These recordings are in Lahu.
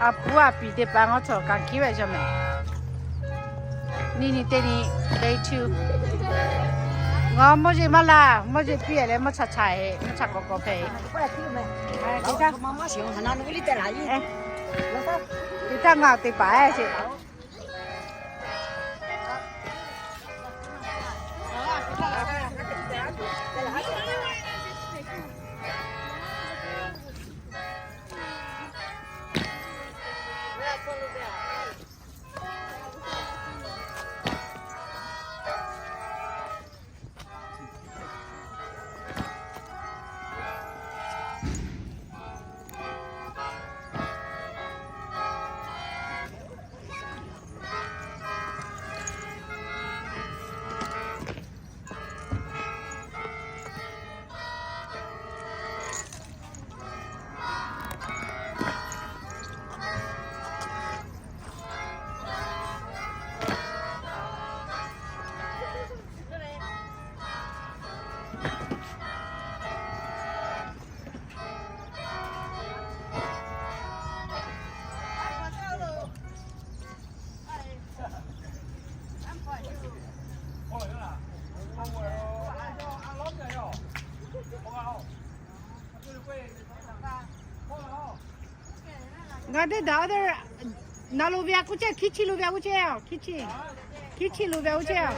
A puˉ a piˍ teˇ hpaˍ ngaw cawˬ kaꞈ hkiˉ ve yaˇ mehˍ. Nyi nyi teˇ nyi, day two. Ngaˬ mawˇ yeˬ maˇ laˇ, mawˇ yeˬ piˇ leh mawˇ chaꞈ chaꞈ-e, mawˇ chaꞈ k'awꞈ k'awꞈ hpehꞈ. Teˇ htaˇ ngaˬ teˇ hpaˍ-e sheˍ. Ngaˬ teˇ daꞈ deh, na lo ve a k'oˆ chehˇ, hkiˉ chi lo ve a k'oˆ chehˇ, hkiˉ chi, hkiˉ chi lo ve a k'oˆ chehˇ.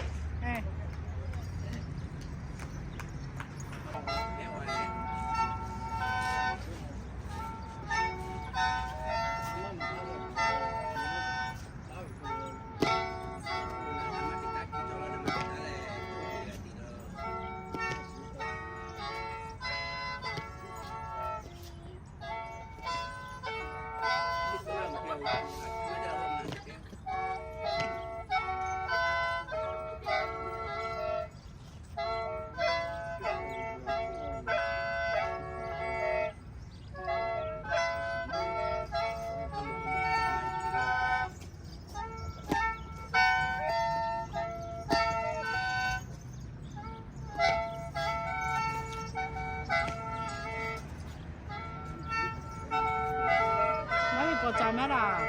Maˇ ve k'awꞈ ca maˇ laˇ,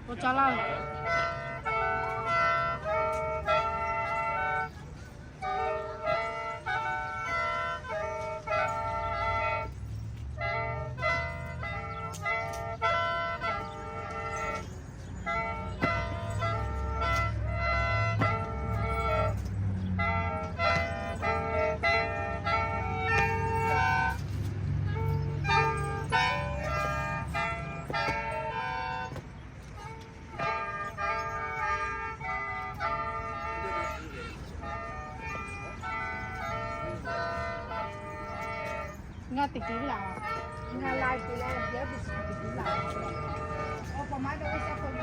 k'awꞈ ca laˇ. Ngaˬ teꞈ kiˬ laˇ, ngaˬ la teꞈ leh, yaˇ teꞈ kiˬ laˇ. Awˬ pa maˇ dawˇ ve shaˉ hk'aw lo.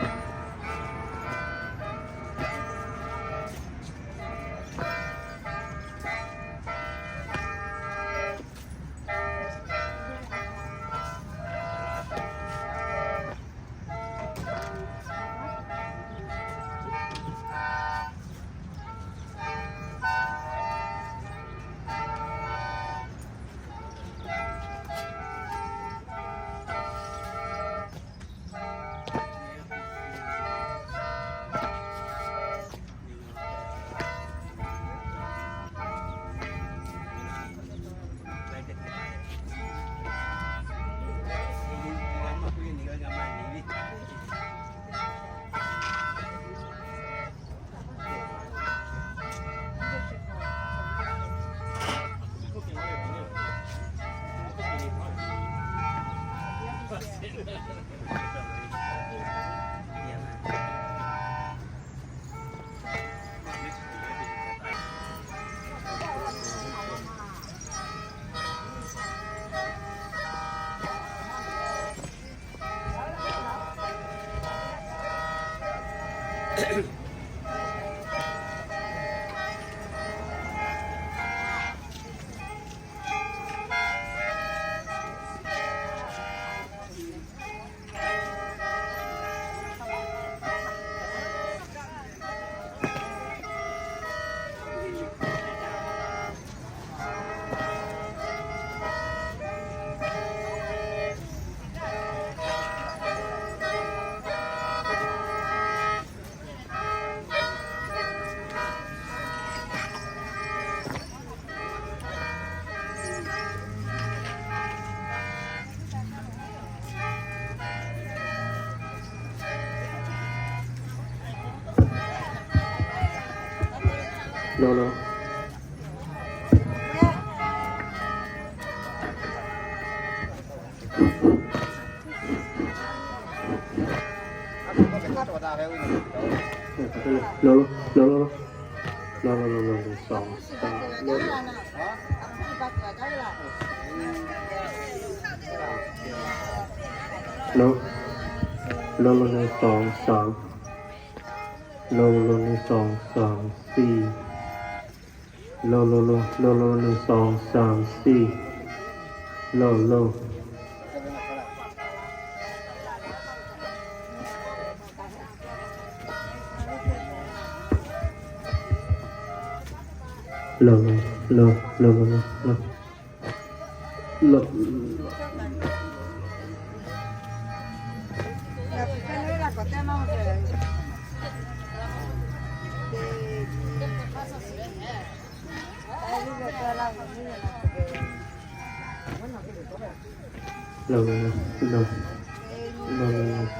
Lo lo. Lo lo lo lo lo. Lo lo lo lo lo. Song song lo. Lo lo lo song song. Lo lo lo song song si. Lo lo lo lo lo lo song song si. Lo lo. Lo lo lo lo lo lo lo. Lo lo. Lo lo lo lo lo.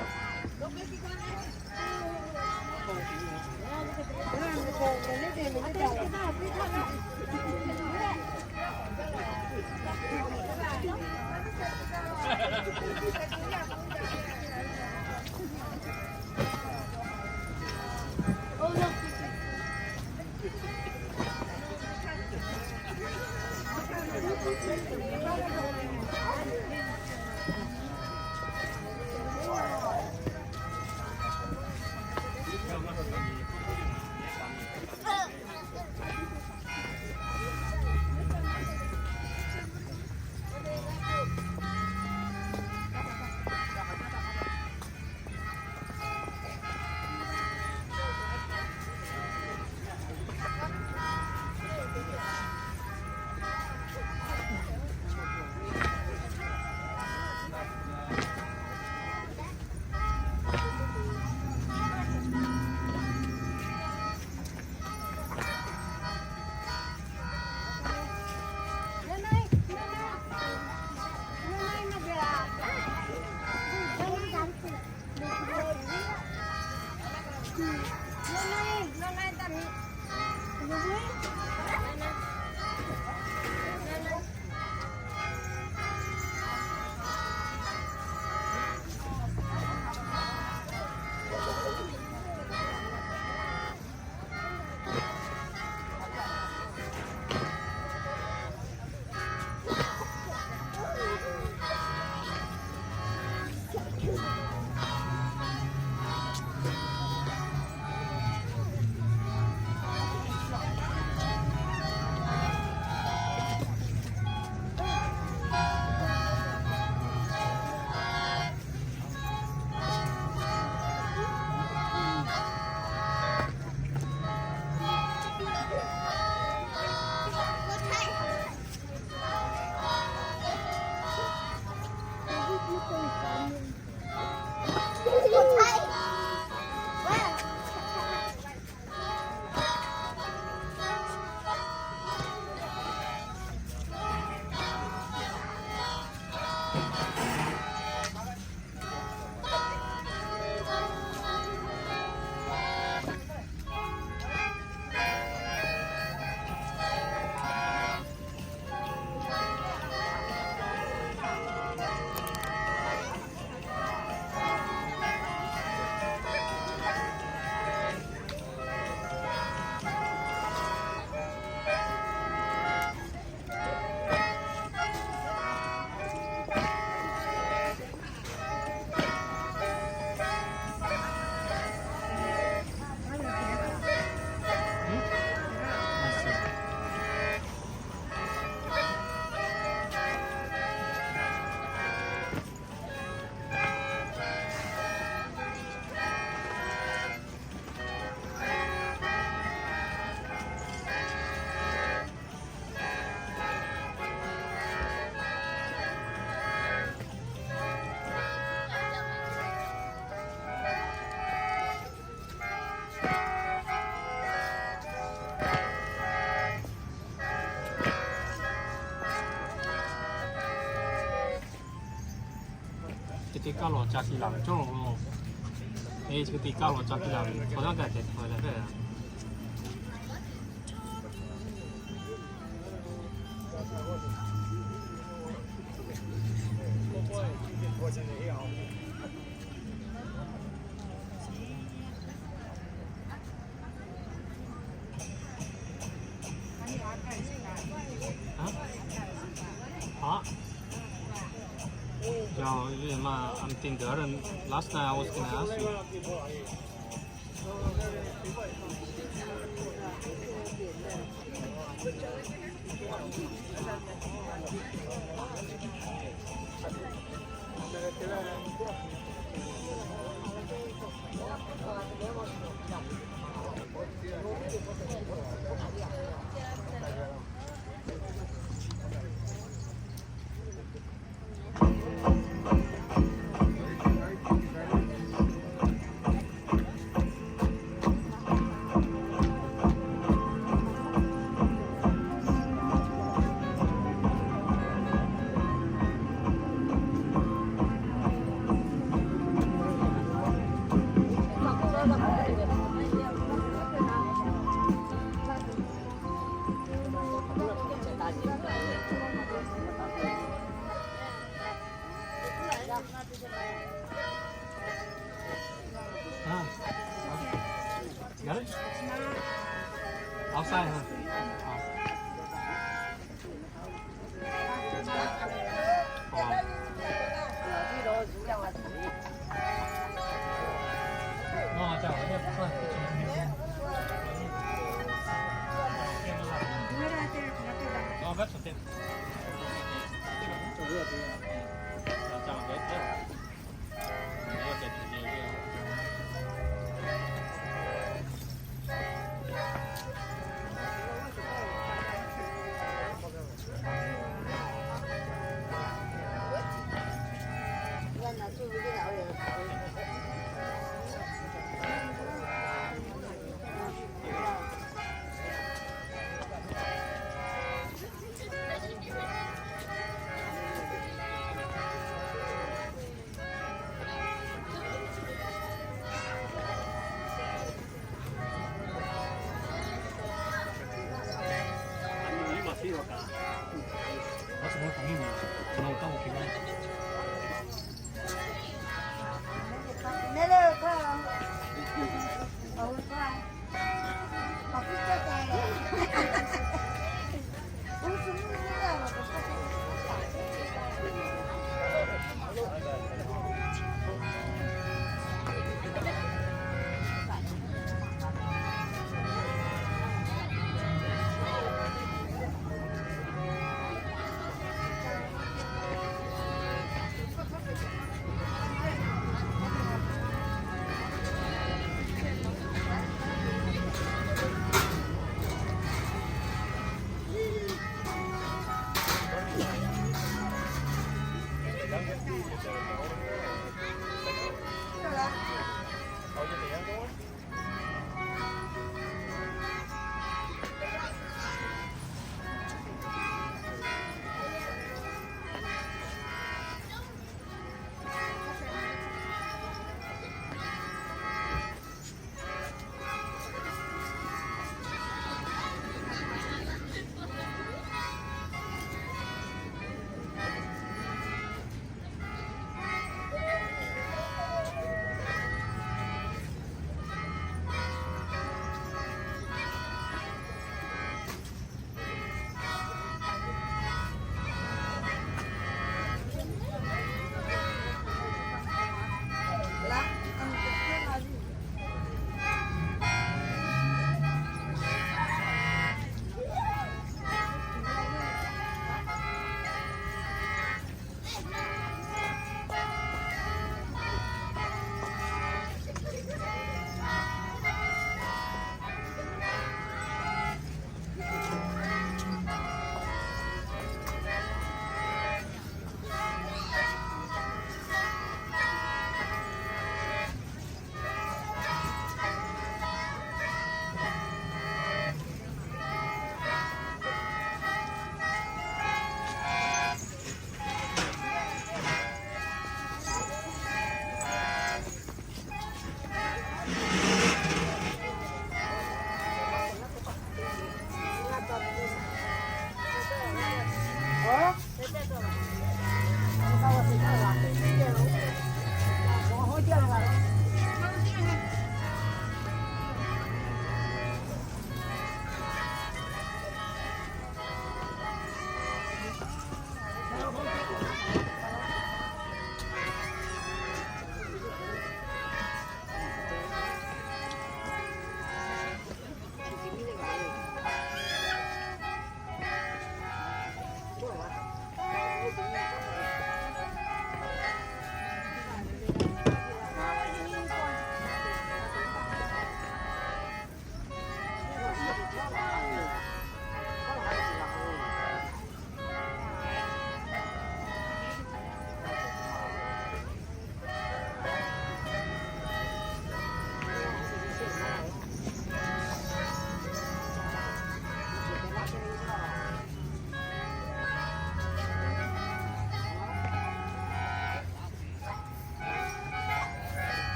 Chi teˇ kaˇ lawˬ ca ti laˬ ve cawˇ lo. E, chi teˇ kaˇ lawˬ ca ti laˬ ve, hk'aw yaˇ gaˬ ceh htaꞈ leh hpehꞈ la. Oh, yeah, ma, I'm thinking, I don't, last night I was gonna ask you. Hah? Got it? Outside, huh?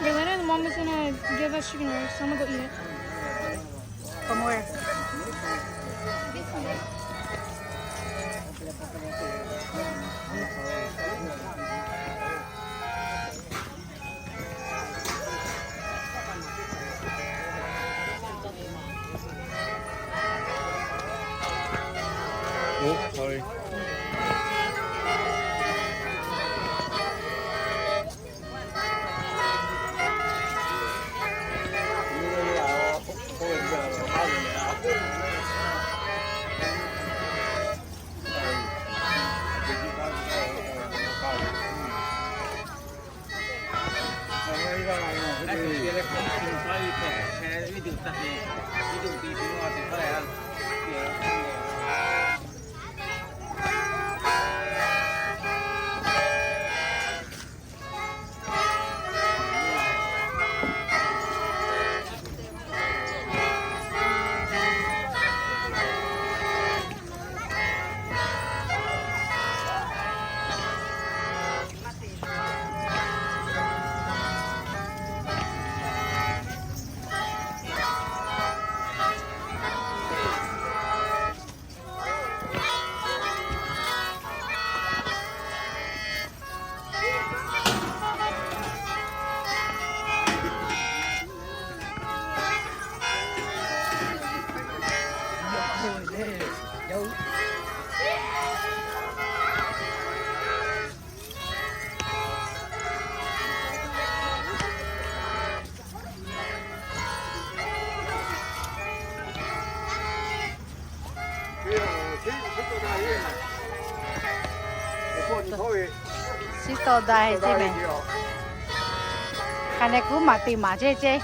Llegaron, vamos a una, give us chicken wings. I'm gonna go eat it. From where? Oh, sorry. Siˉ tawˇ daꞈ heˆ ceˇ mehˬ. Hk'a leh kuˉ maˬ te maˍ ceˇ ceˇ.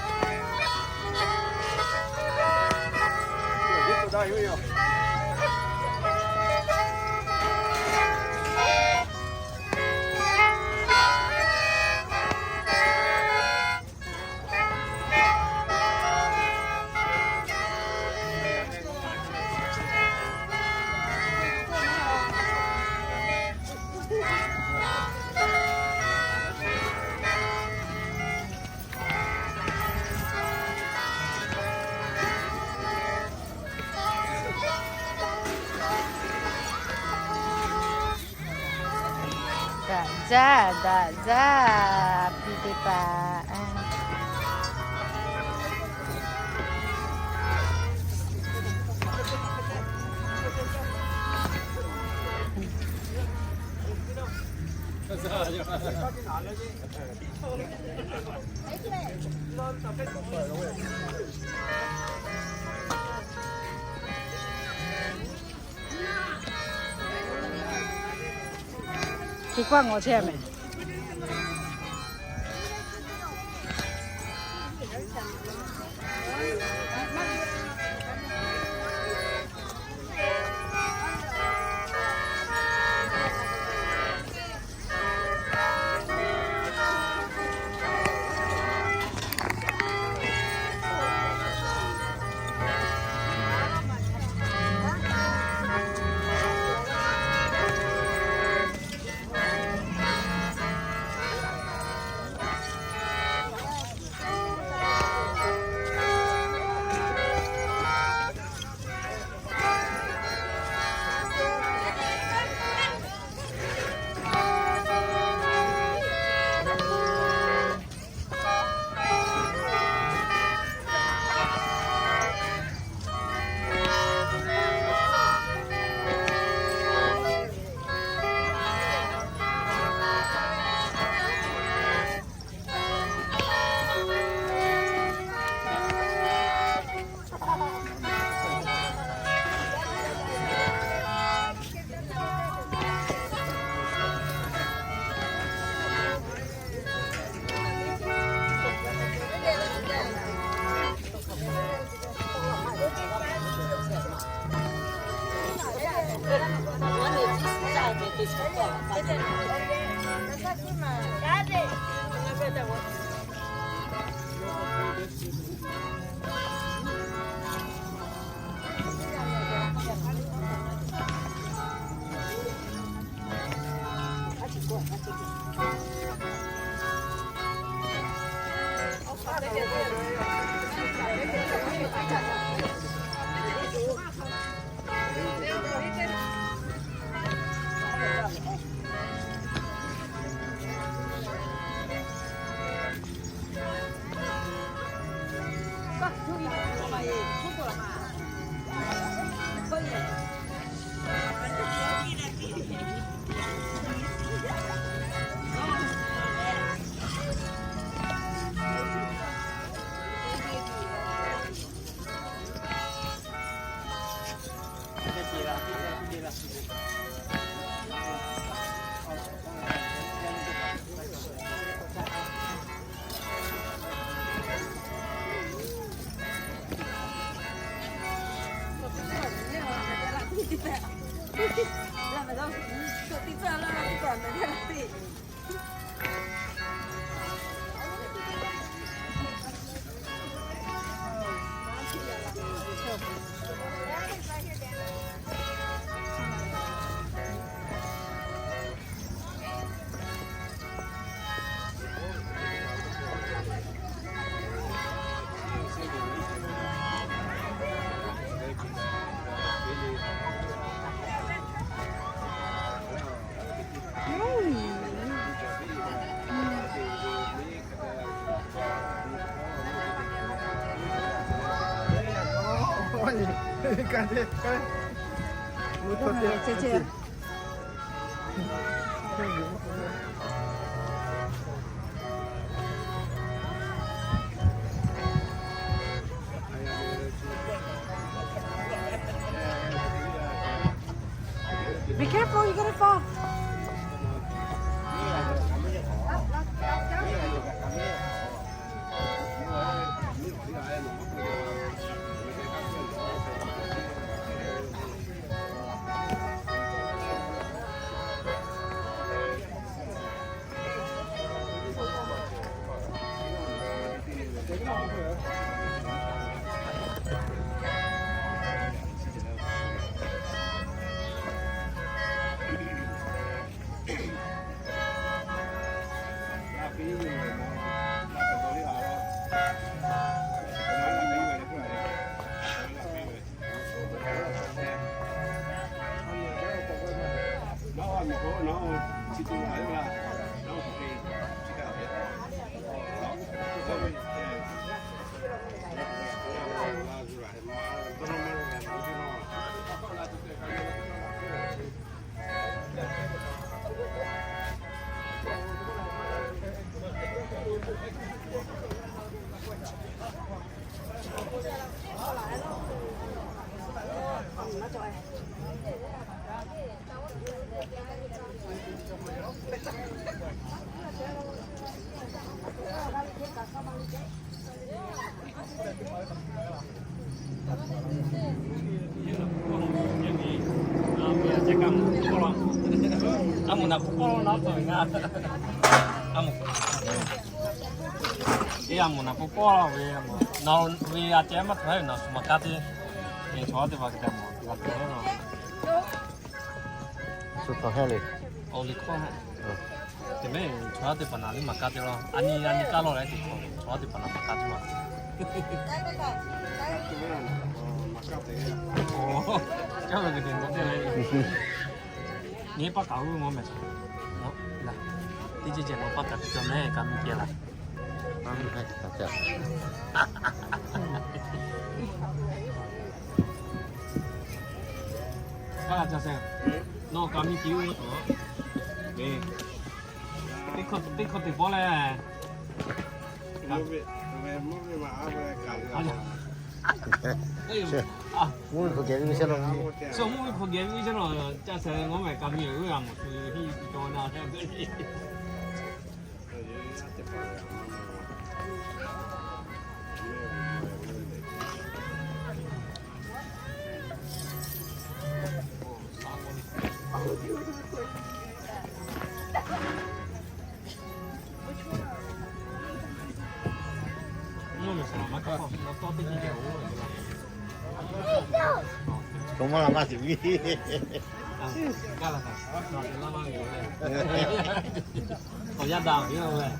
Daꞈ jaˇ, daꞈ jaˇ, pi teˇ hpaˍ. Teˇ kawˆ ngawˬ chehˇ mehˬ. Be careful, you're gonna fall. A moˍ naˍ k'oˆ pawˇ la, a moˍ naˍ k'oˆ pawˇ la ve, a moˍ naˍ ve a ceh maˇ htaꞈ na shu maˍ kaˇ te. Chaw teˇ hpaˍ kaꞈ maˍ kaˇ te la. Shu htaꞈ hehˆ le. Awˬ liꞈ hkawˇ hehˆ. Te mehˉ chaw teˇ hpaˍ naˍ liˇ maˍ kaˇ te la. A nyi a nyi kaˇ lawˇ leh te chaw, chaw teˇ hpaˍ naˍ maˍ kaˇ te la. Aˬ, caˇ ve g'uiˬ te na te le. Nyi paˇ kaꞈ g'uˇ mawˇ mehˍ. Teˇ ceuˬ ceh nawˬ paˇ kaꞈ te cawˬ mehˉ kaꞈ miˬ ceh laˬ. Kaˇ la ca se. Nawˬ kaꞈ miˬ ceh g'uˇ. Teˇ hkawˇ teˇ pawˆ leh. Mvuhˇ miˬ hk'aw geh ve sha la. Shu mvuhˇ miˬ hk'aw geh ve sha la, ca se ngawˬ mehˍ kaˇ miˬ g'uˇ a moˍ shu hiˇ ti cawˬ na. K'o maˇ la maˇ tuˬ viˇ. Awˬ yaˇ daꞈ ve yoˬ leh.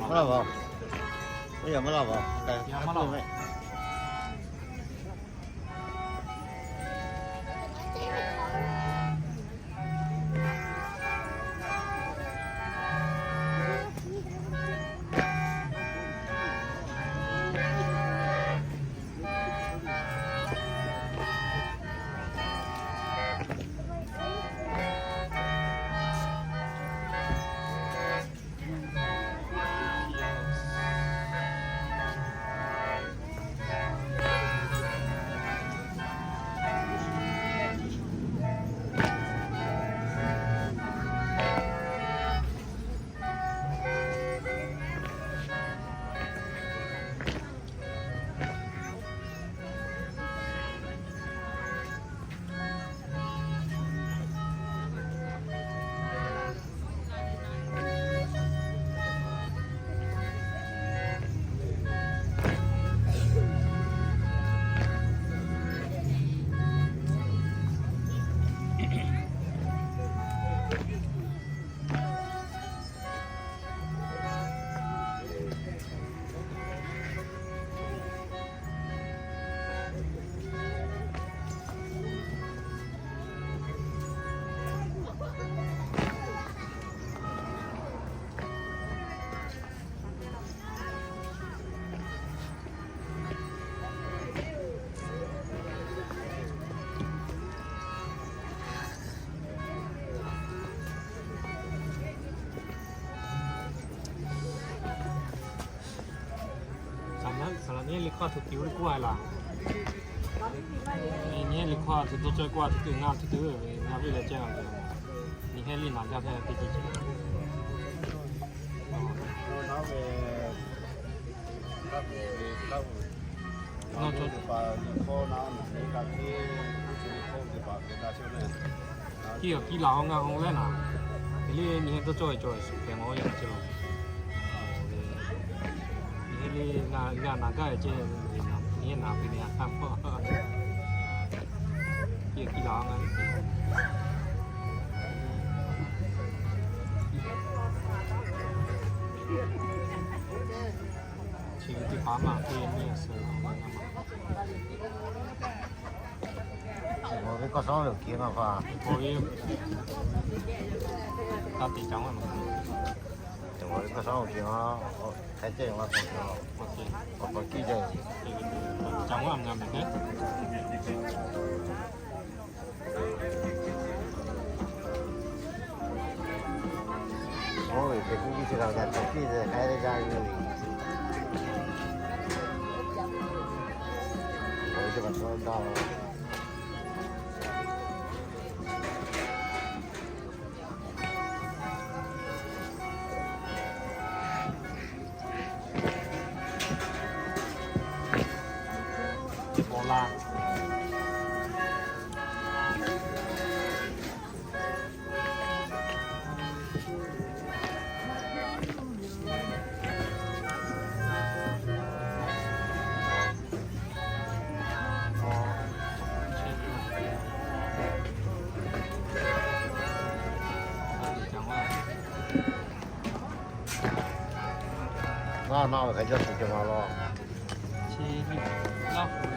Maˇ laˇ vaˬ. Oˇ yaꞈ maˇ laˇ vaˬ. Saˍ laꞈ nyi heˆ liꞈ hkawˇ a htoꞈ tiˍ oˇ ve k'oˆ a laˬ. Nyi heˆ liꞈ hkawˇ a htoꞈ dawˇ cawˇ k'oˆ a, htoꞈ tuˬ ngaˇ htoꞈ tuˬ ve ngaˇ viˉ leh ceh a ve. Nyi heˆ liꞈ naˍ gaˇ hpehˇ teˇ ceuˬ ceh. Kiˇ a kiˇ laˬ a ngaˇ a leh naˍ, te le nyi heˆ dawˇ cawˇ ve cawˬ ve suhˍ hpehꞈ ma oˇ yaꞈ ceh lo. Nyi heˆ le, ngaˇ naˍ gaˇ ve ceh, nyi heˆ naˍ ve nyi a htaˇ pa. Kiˇ a kiˇ laˬ a ngaˇ. Chi ve teˇ hpaˍ maˇ te nyi a suhˍ. Ve k'awˇ sawˉ lo kiˬ ma pa. K'awꞈ ve, ka tiꞈ caˍ ma. Ve k'awˇ sawˉ lo kiˬ ma, hk'e ceh ma pa. Awˬ pa kiˇ ceh. Caˍ ma a ngaˬ meh hk'e. Oˇ ve hk'e kuˇ kiˇ chi kaꞈ kaꞈ caˍ kiˇ ceh hk'e le jaˇ ve. Oˇ ve ceh kaꞈ sawˉ daˇ. Naˇ naˇ ve hk'a jaˇ tuˬ ceh ma laˬ. Laˇ huˍ,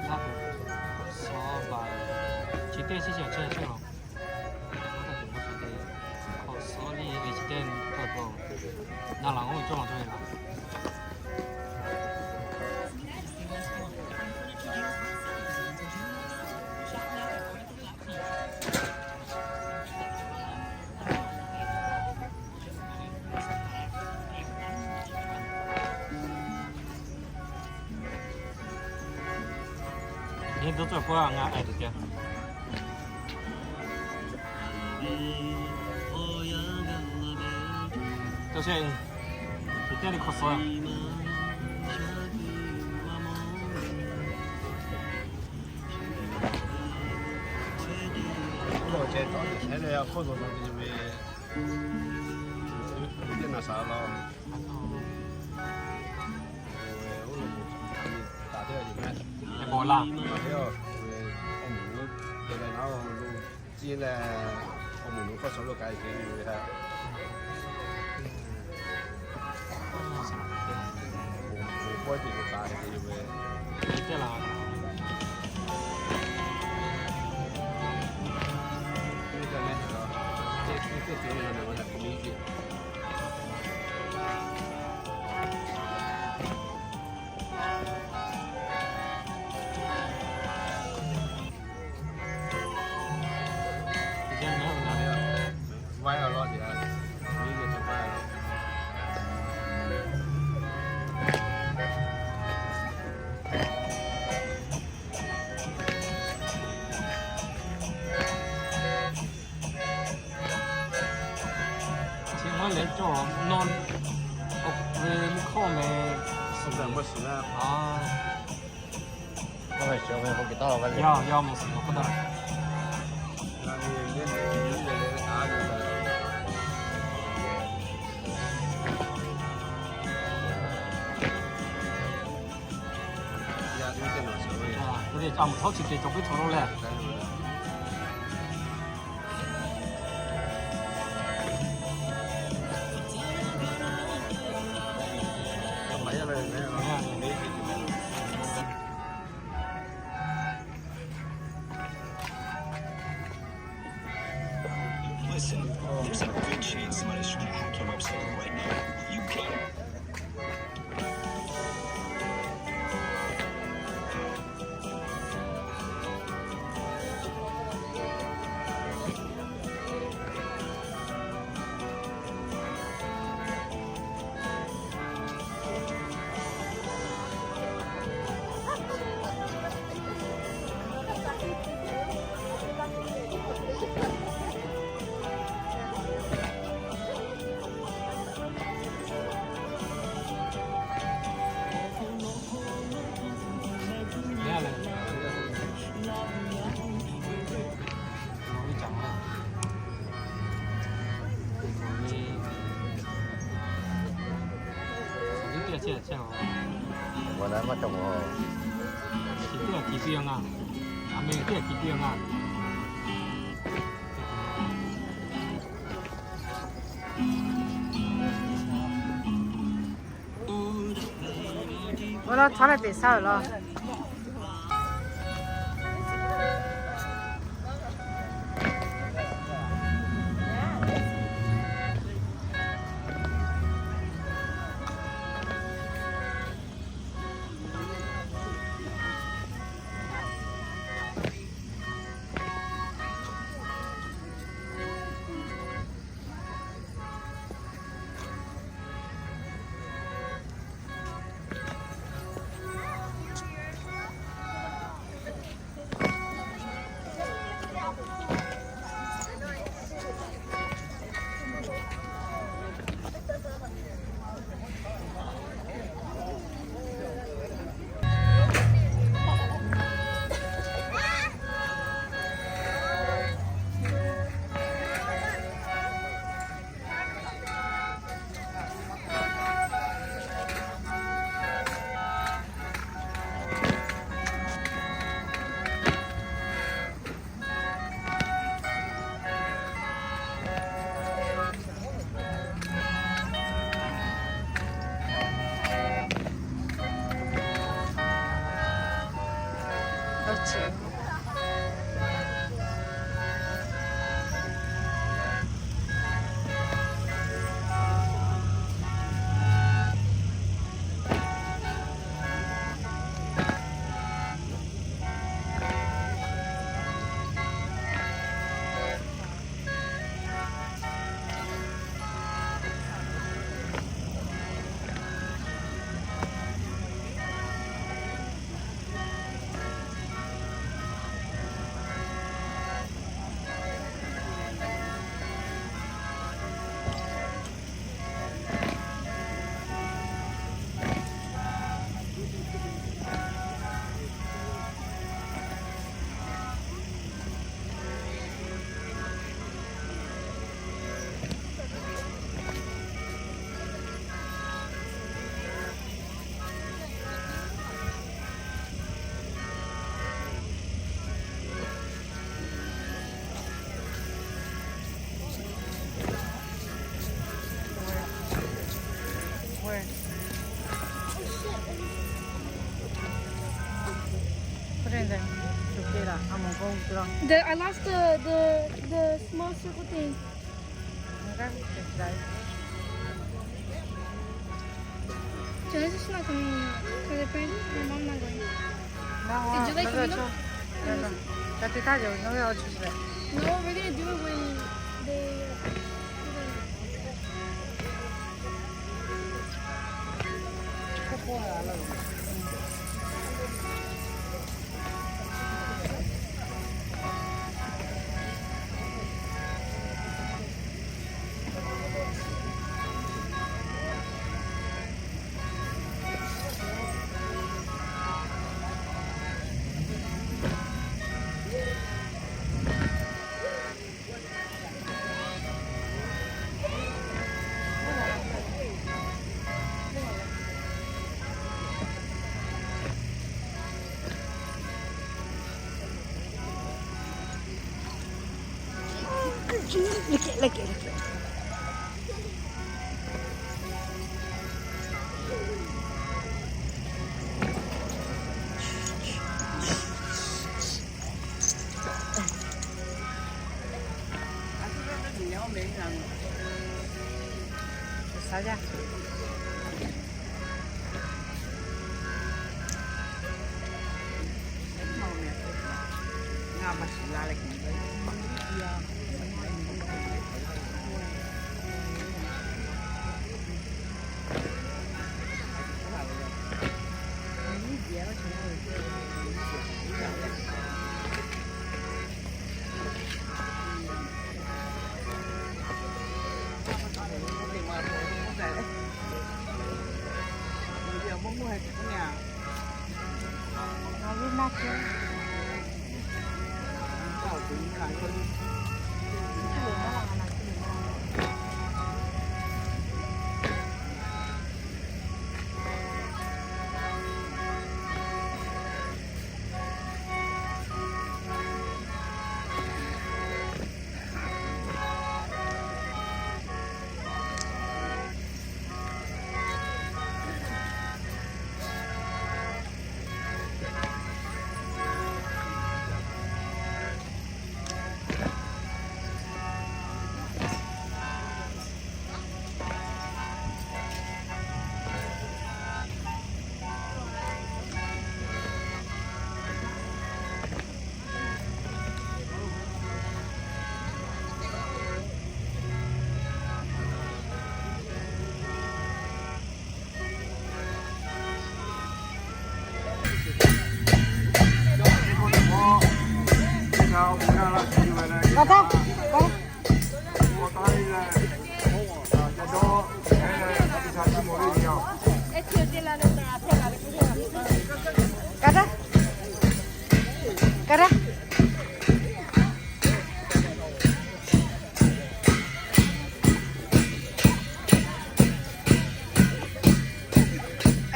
Laˇ huˍ suh baˬ, chi teˇ chi chi chi chi lo. Hk'awꞈ suh le, chi teˇ hkawꞈ na laˬ g'oˇ cawˇ laˬ cawˇ ve laˬ. Nyi dawˇ cawˇ k'oˆ a, ngaˬ a tuˬ te. Tawˇ sheˆ, teˇ teˇ hk'awꞈ suh. Oˇ lawn ceh tawˇ sheˆ leh a hk'oˆ lo na te ve, teˇ naˬ shaˍ law. Oˇ lawn k'o, taˍ teˇ g'aˇ yoˬ mehˆ. Taˍ teˇ g'aˇ, awˬ moˍ lonˉ te leh naˉ lo, ciˇ leh awˬ moˍ lonˉ hk'awˇ suh lo k'ai te ve htaꞈ, oˬ, pawehˇ te k'o taˍ te ve, teˇ laˬ. Teˇ g'aˇ mehˆ, teˇ teˇ teˇ teˇ teˇ teˇ. Chi maˇ leh cawˬ nawˇ, ve mvuhˇ hkawˇ meh suhˍ ve mvuhˇ suhˍ na. Yaˇ yaˇ mvuhˇ suhˍ k'oˆ taˇ. Ca mvuhˇ htawˇ chi te cawˬ piˇ htawˇ lo leh. Listen, there's a good chance somebody's trying to hack your website right now. You got it. Awˬ lawn htaˇ leh peꞈ shaˉ ve law. The, I lost the, the, the small circle thing. Janice is not coming in. Because apparently my mom not going. Did you like Camino? No, no. No, we're gonna do it when they.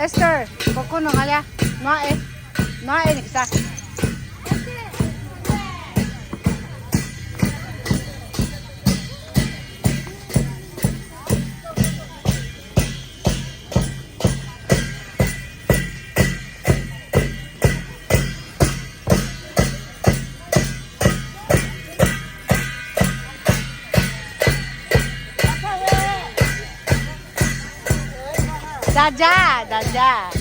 Esther, k'awꞈ k'oˆ nawˬ g'a le. Nawˬ aꞈ e, nawˬ aꞈ e nyi hk'e taˇ. Daꞈ jaˇ, daꞈ jaˇ.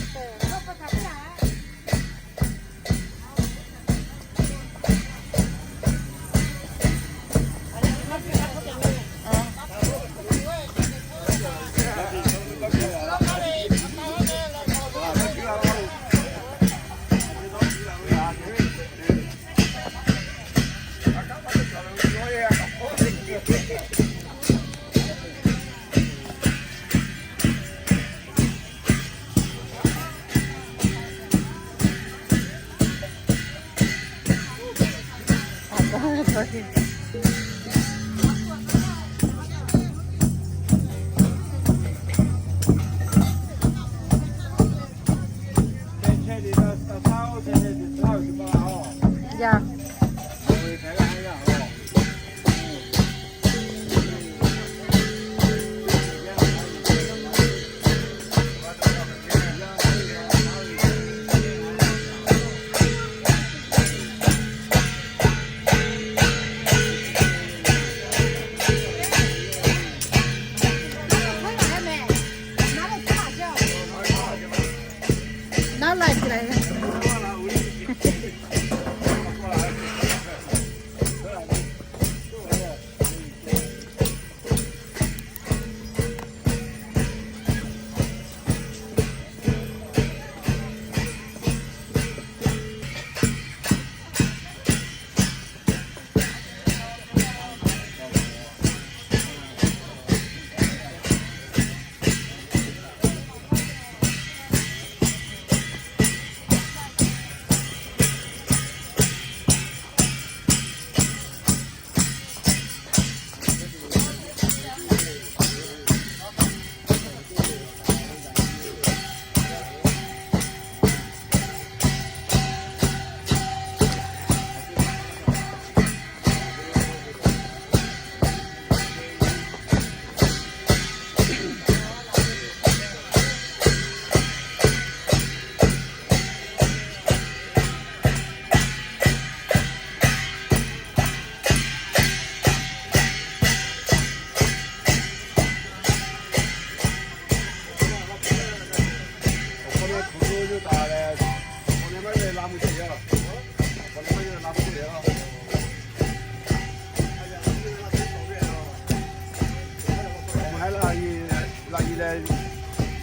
Laˇ yi leh,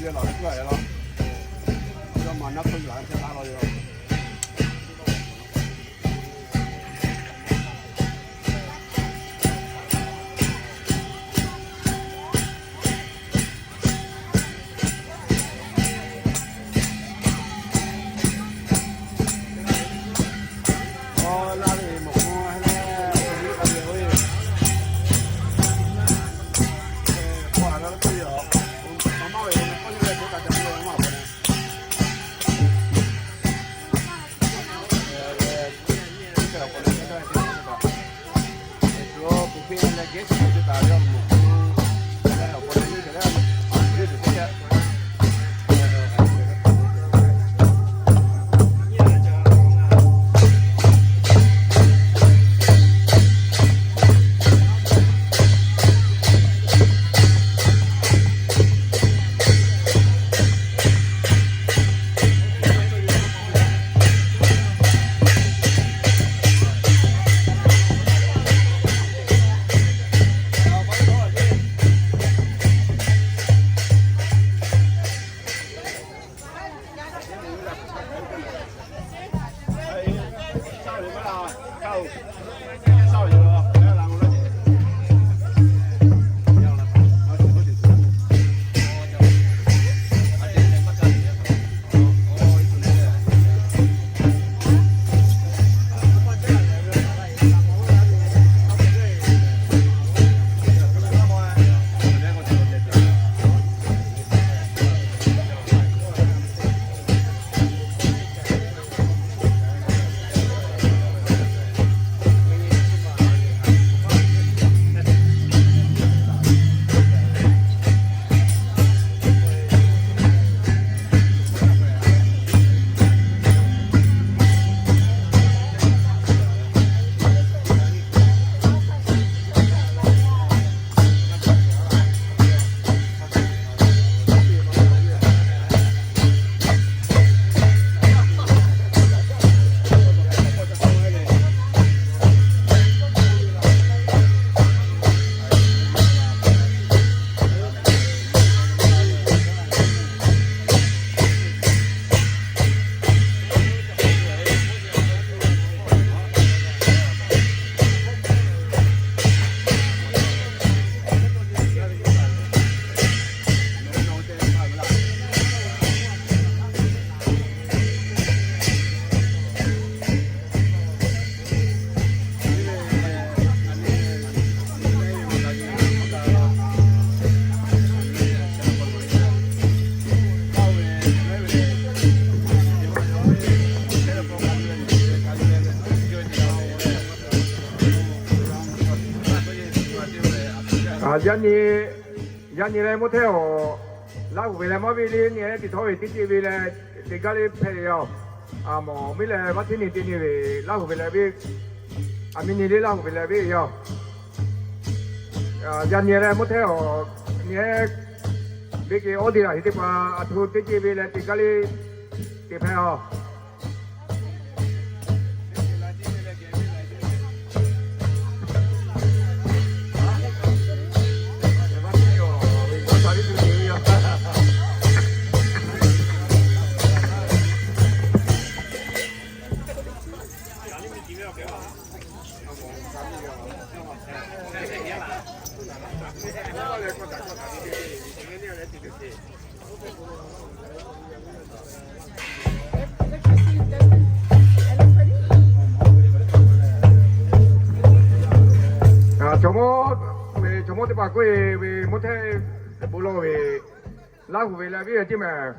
yawˇ laˬ leh k'oˆ a laˇ, yawˇ maˬ naˉ hk'oˆ yuˬ la chehˇ taˍ law yoˬ. Yaˇ nyi, yaˇ nyi leh mvuhˇ htehˇ awˬ, Laˇ huˍ ve leh maˇ viˆ le nyi leh teˇ htawˇ ve teˇ ceuˬ ve leh teˇ gaˇ le hpehꞈ ve yoˬ. A mawˬ miˇ leh maˇ hteˇ nyi te nyi ve Laˇ huˍ ve leh viˆ, a miˇ nyi le Laˇ huˍ ve leh viˆ yoˬ. Yaˇ nyi leh mvuhˇ htehˇ awˬ, nyi ve ke awˇ te laˬ heˍ teˇ hpaˍ a htoꞈ teˇ ceuˬ ve leh teˇ gaˇ le te hpehꞈ a. Chaw mawˇ, chaw mawˇ teˇ hpaˍ k'oˆ e ve mvuhˇ htehˇ bon lawˬ ve, Laˇ huˍ ve leh viˆ ve ceˇ mehˍ.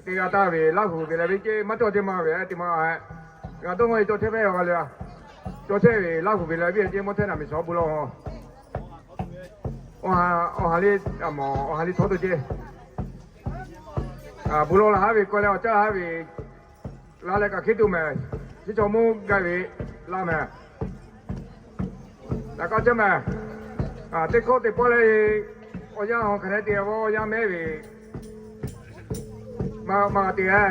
Teˇ g'aˇ taˇ ve Laˇ huˍ ve leh viˆ ceˇ maˇ cawˬ teˇ ma ve teˇ ma, g'a dawˇ nawˇ e cawˬ chehˇ ve awˬ g'a le a. Cawˬ chehˇ ve Laˇ huˍ ve leh viˆ ve ceˇ mvuhˇ htehˇ naˬ miˬ shawˉ bon lawˬ. Awˬ ha le, awˬ ha le htawˇ to ceˇ. Bon lawˬ laˬ haˉ ve k'oˆ leh awˬ caˇ haˉ ve, la leh kaꞈ hk'e tuˬ mehˍ. Chi chaw mawˇ gaˇ ve laˇ mehˍ. Taꞈ k'aˇ cawˇ mehˍ. Teˇ hkawˇ teˇ pawˆ leh, awˬ yanˇ awˬ hk'aˬ hk'e te awˬ yanˇ mehˉ ve, maˇ maˇ te a.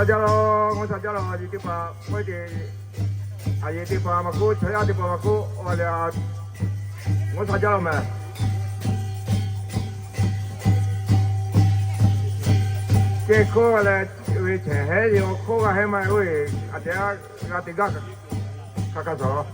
Jaˇ lawˬ, ngaw htaꞈ jaˇ lawˬ, a yeˬ teˇ hpaˍ k'oˆ te, a yeˬ teˇ hpaˍ maˇ k'oˆ, chaw yaˇ teˇ hpaˍ maˇ k'oˆ, a lehˬ, ngaw htaꞈ jaˇ lawˬ mehˍ. Ceh hkawˇ leh, ve chehˇ hehˉ ve awˬ hkawˇ g'a hehˉ maˇ heˆ, oˇ ve a te g'a te gaˇ hk'a hk'a shaˍ lawˬ.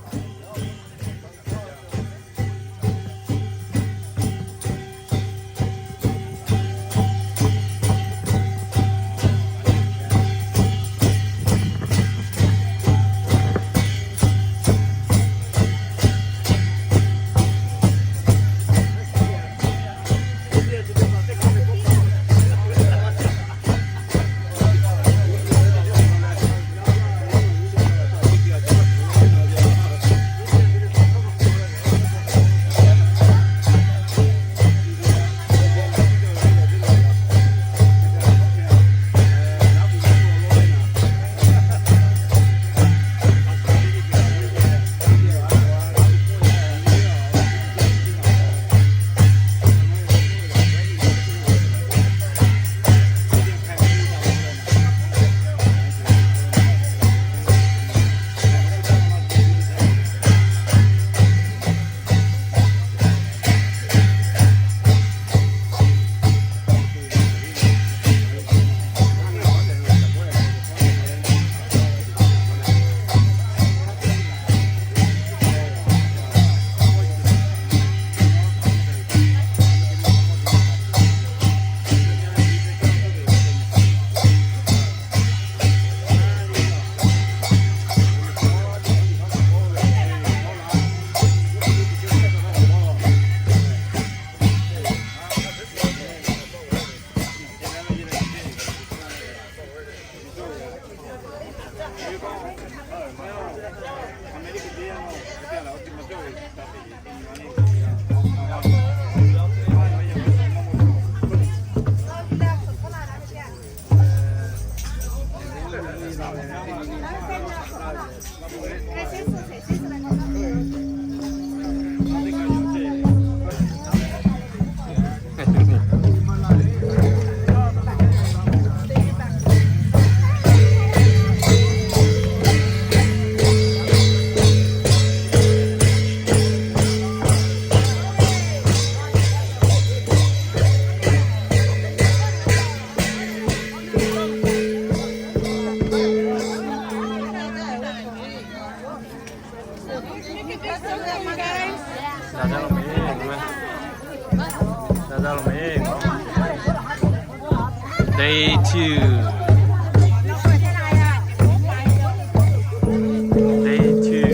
Day two. Day two.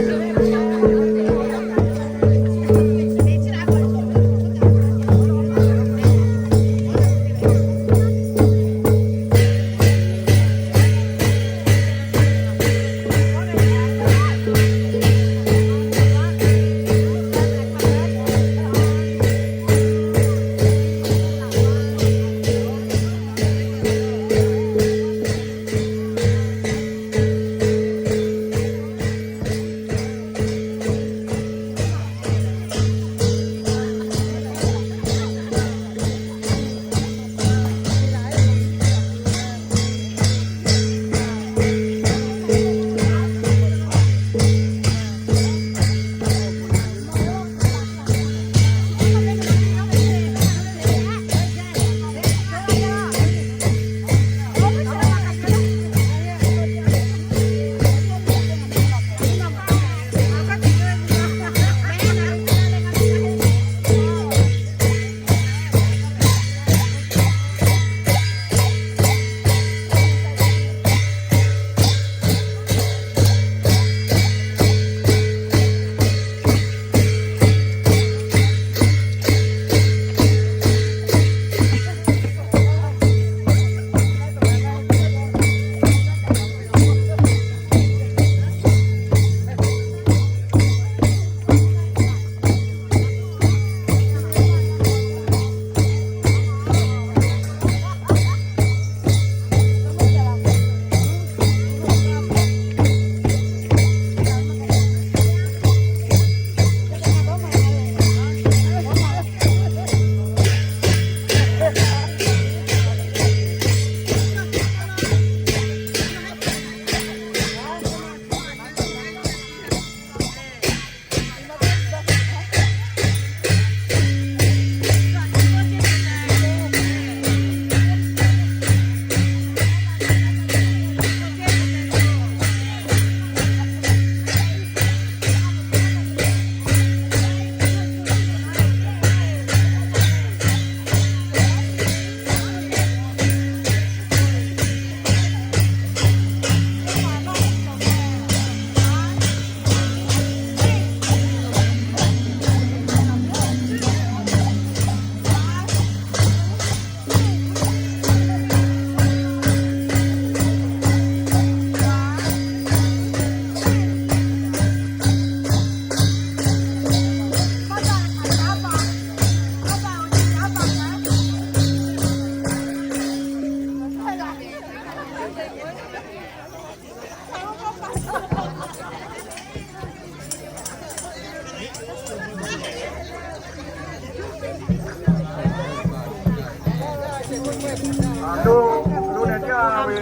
Lo, lo leh jaˇ ve,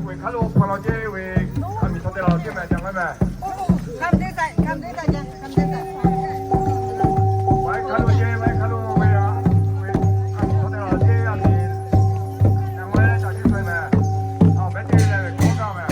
awˬ hk'aw lo hpaw law ceˇ ve, a miˬ chaw te la ceˇ meh, ca maˇ meh. Vaiˉ hk'a lo ceˇ, vaiˉ hk'a lo ve, a miˬ chaw te la ceˇ, a miˬ, a miˬ leh ca ceˇ meh. A meh te leh ve kawˇ gaˇ meh.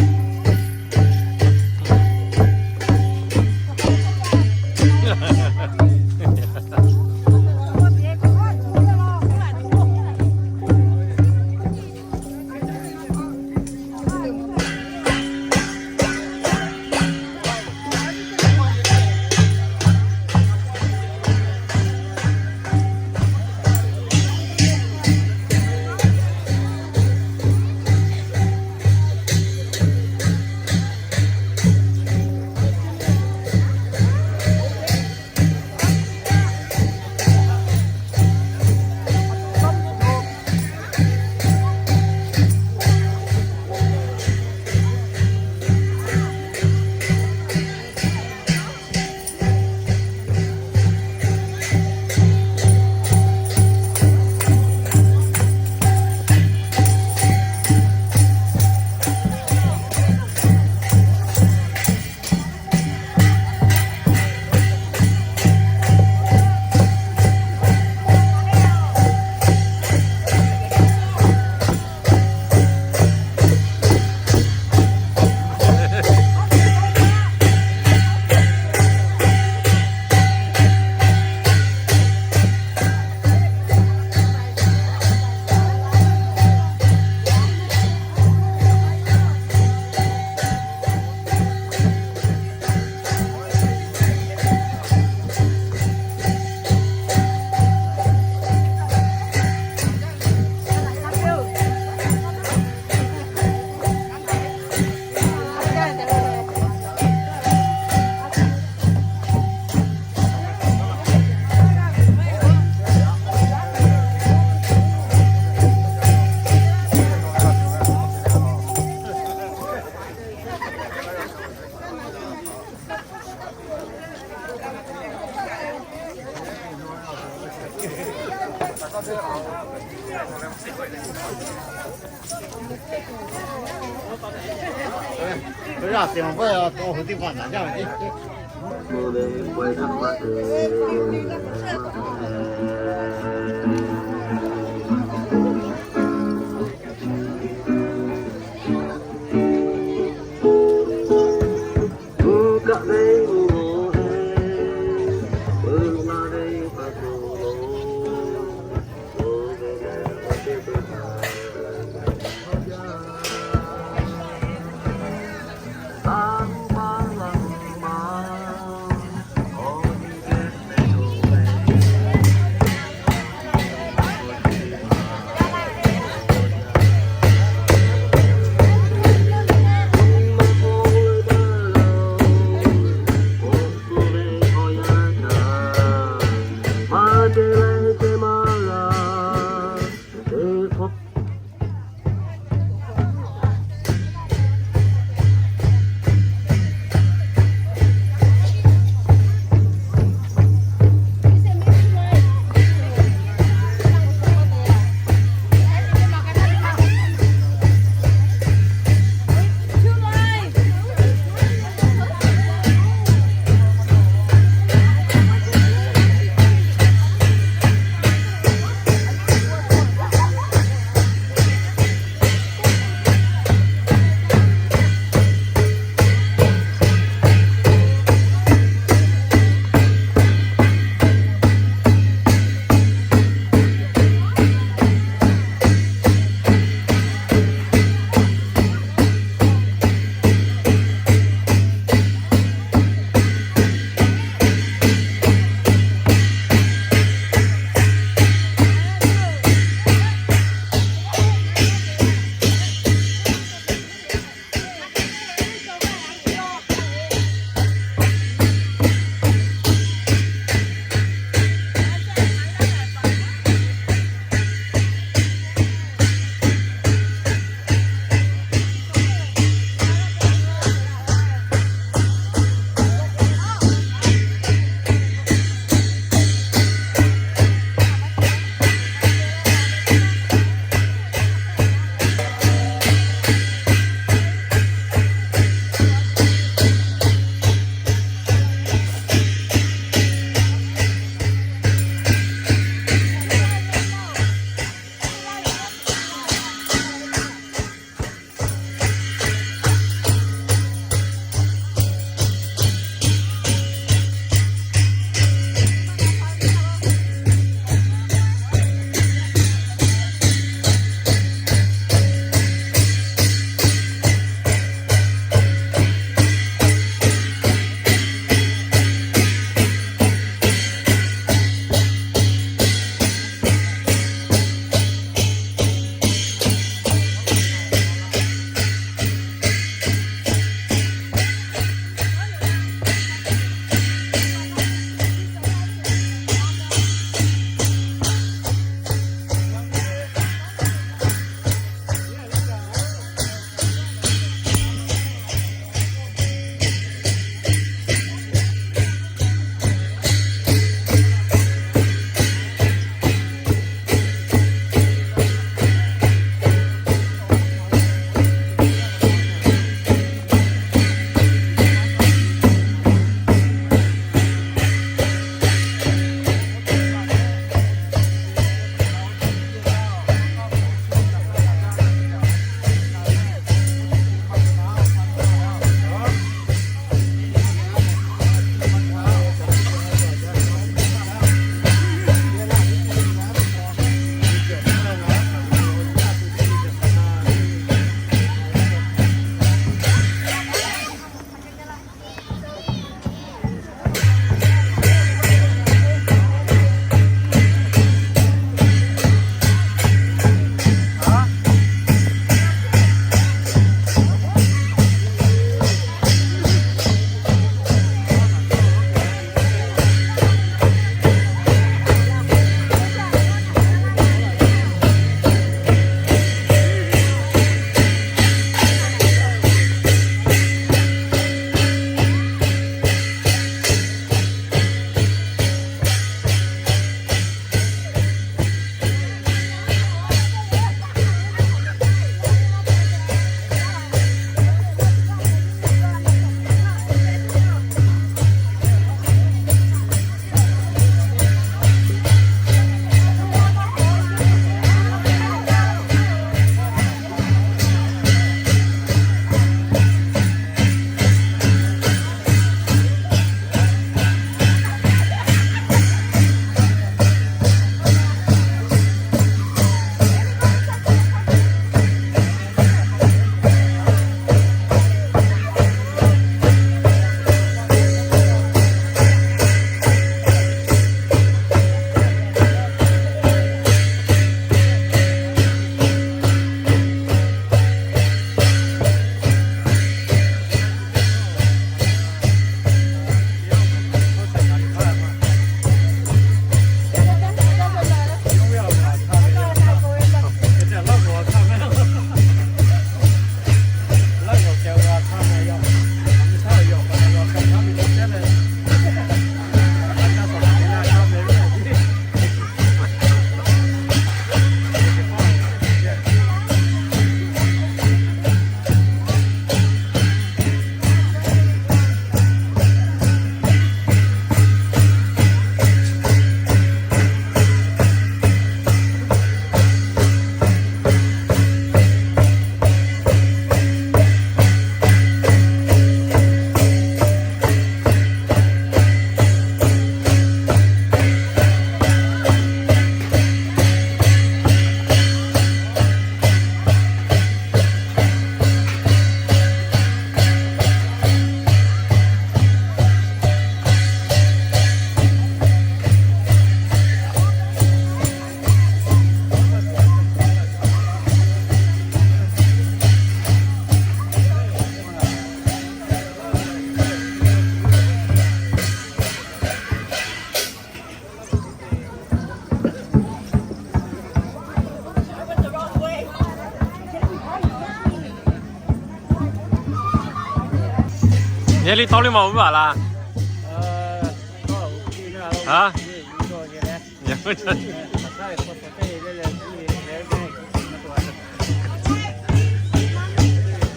Hk'e le tawˇ le maˇ oˇ ve a laˇ.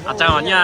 A ca a nyi a.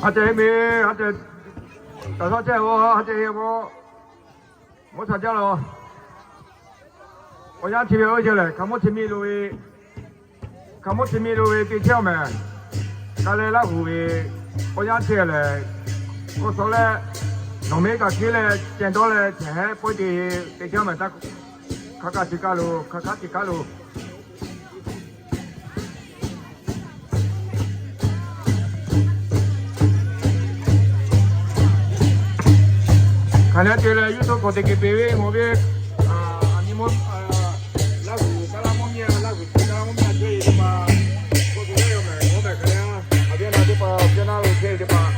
Ha ceh he me, ha ceh, kaꞈ shaw ceh o, ha ceh he k'o, mvuhˇ sha jaˇ la. Awˬ yanˇ chi ve oˇ ceh lehˬ, hkaoˍmonˇ chi miˇ lo ve, hkaoˍmonˇ chi miˇ lo ve te chehˇ a mehˍ. Ka leh Laˇ huˍ ve awˬ yanˇ chi lehˬ, K'o, suh leh nawˬ meˇ kaꞈ hkiˉ leh ceh dawˇ leh chehˇ pawehˇ te te jaˇ mehˍ taˇ. Hk'aˬ hk'aˇ te kaˇ loˬ, hk'aˬ hk'aˇ te kaˇ loˬ. Hk'aˬ lehˬ te leh YouTube k'awꞈ te ke pe ve mawˬ ve, a nyi ma, Laˇ huˍ kaˇ laˇ mawˇ miˇ a, Laˇ huˍ kaˇ laˇ mawˇ miˇ a, cawˇ e teˇ hpaˍ k'oˆ tuˬ le, yawˇ mehˍ g'awˇ mehˍ hk'e le, a viˉ na teˇ hpaˍ, viˉ na lo hk'e teˇ hpaˍ.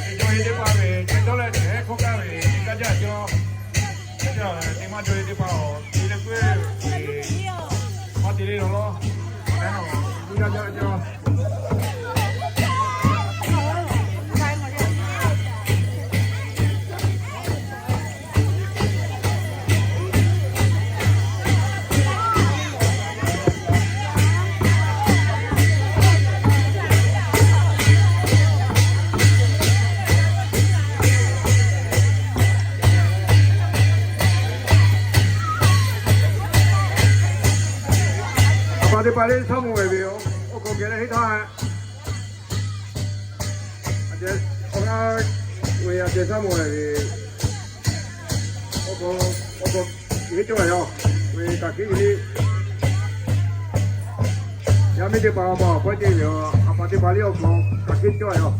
Ceh cawˇ e teˇ hpaˍ ve, ceh cawˇ leh ceh hk'oˆ kaˇ ve, kaˇ jaˇ cawˇ. Ceh cawˇ te maˇ cawˇ e teˇ hpaˍ-oˬ, te leh k'oˆ ve, maˇ te le law law. K'oˆ jaˇ jaˇ cawˇ. A pa teˇ hpaˍ le shaˉ mawˬ ve yoˬ. Oˇ hk'aw geh leh henˇ htaˇ, a ceh, awˬ g'aˇ ve a ceh shaˉ mawˬ ve, awˬ hk'aw henˇ cawˇ a yoˬ. Ve kaꞈ hkiˉ ve le. Yaˇ miˇ teˇ hpaˍ a pa pawehˇ te ve yoˬ. A pa teˇ hpaˍ le awˬ hk'aw kaꞈ hkiˉ cawˇ a yoˬ.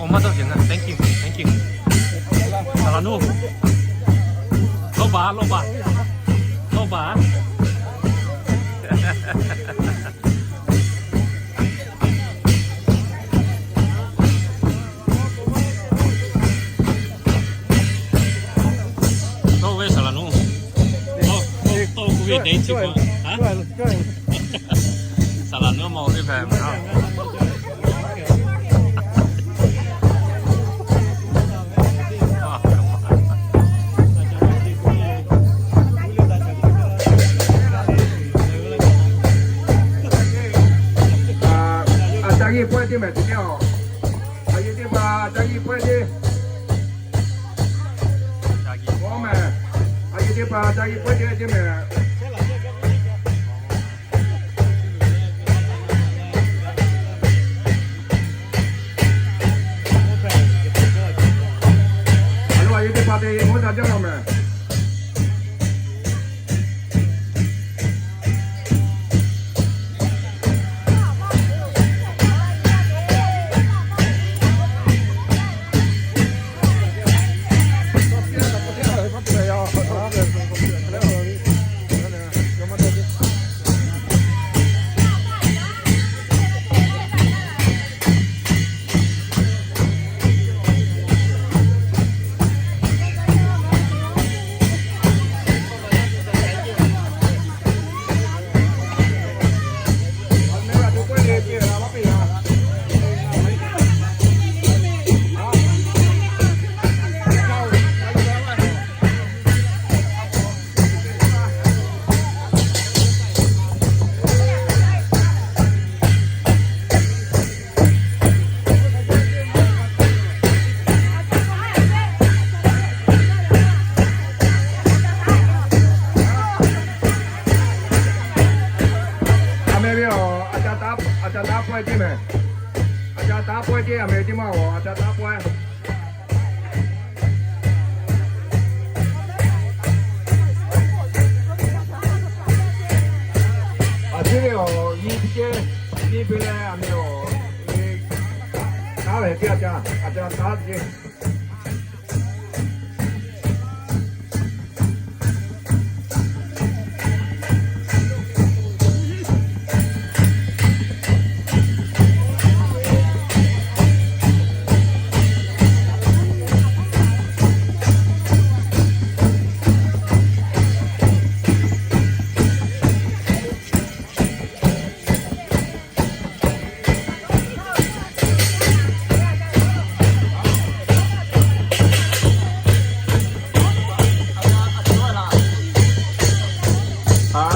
Awˬ maˇ tawˇ shiˍ na. Thank you, thank you. Saˍ laˍ nuˇ. Lawˇ baˬ, lawˇ baˬ, lawˇ baˬ. Tawˇ ve saˍ laˍ nuˇ. Tawˇ, tawˇ, tawˇ k'oˆ ve te chi k'o. Saˍ laˍ nuˇ ma ve hpehꞈ. A ca g'eˇ pawehˇ teˇ mehˍ te kehˉ-oˬ. A yehˬ teˇ hpaˍ a ca g'eˇ pawehˇ teˇ. Mawˬ mehˍ. A yehˬ teˇ hpaˍ a ca g'eˇ pawehˇ teˇ teˇ mehˍ. A lo a yehˬ teˇ hpaˍ te mawˬ ca jaˇ la mehˍ.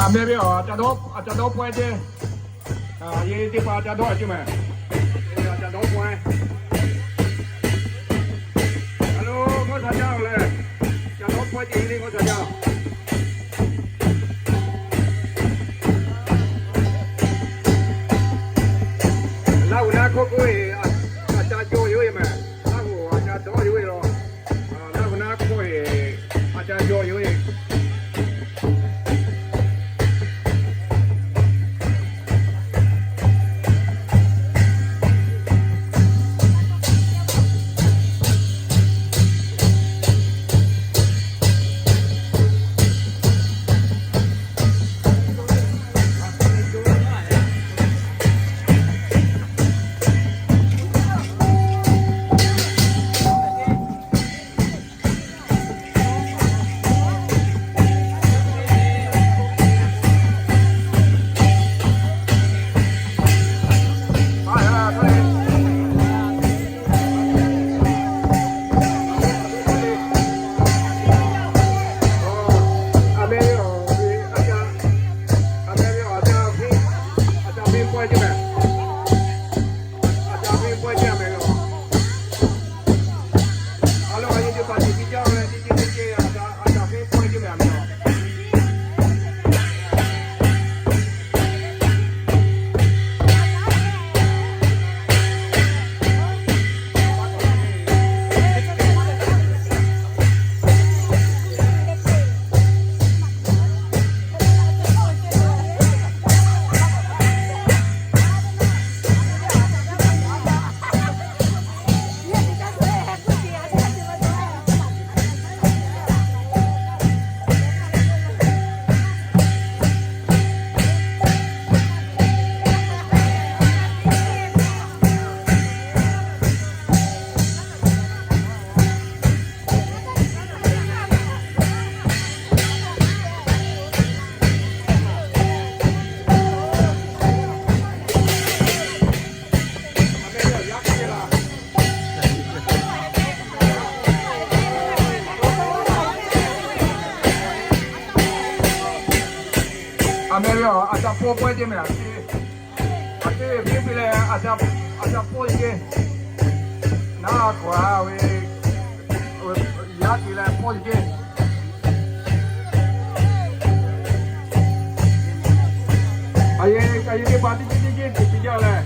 A meh ve awˬ, a ca dawˇ pawehˇ ceˇ. Yehˬ teˇ hpaˍ a ca dawˇ ceˇ mehˍ. A ca dawˇ pawehˇ. Alo, g'awˇ sha jaˇ leh, ca dawˇ pawehˇ ceˇ le, g'awˇ sha jaˇ. Laˇ huˍ naˆ hk'oˆ k'oˆ ve, a ca jaw yoˬ ve mehˍ. Laˇ huˍ a ca dawˇ yoˬ ve la. Laˇ huˍ naˆ hk'oˆ ve, a ca jaw yoˬ ve. A meh ve awˬ, a ca pawehˇ pawehˇ ceˇ mehˍ. A teˇ ve piˇ leh, a ca pawehˇ ceˇ. Naˉ k'awꞈ a ve, yaˇ te leh pawehˇ ceˇ. A yehˬ, a yehˬ teˇ hpaˍ teˇ ceˇ teˇ ceˇ te te jaˇ leh.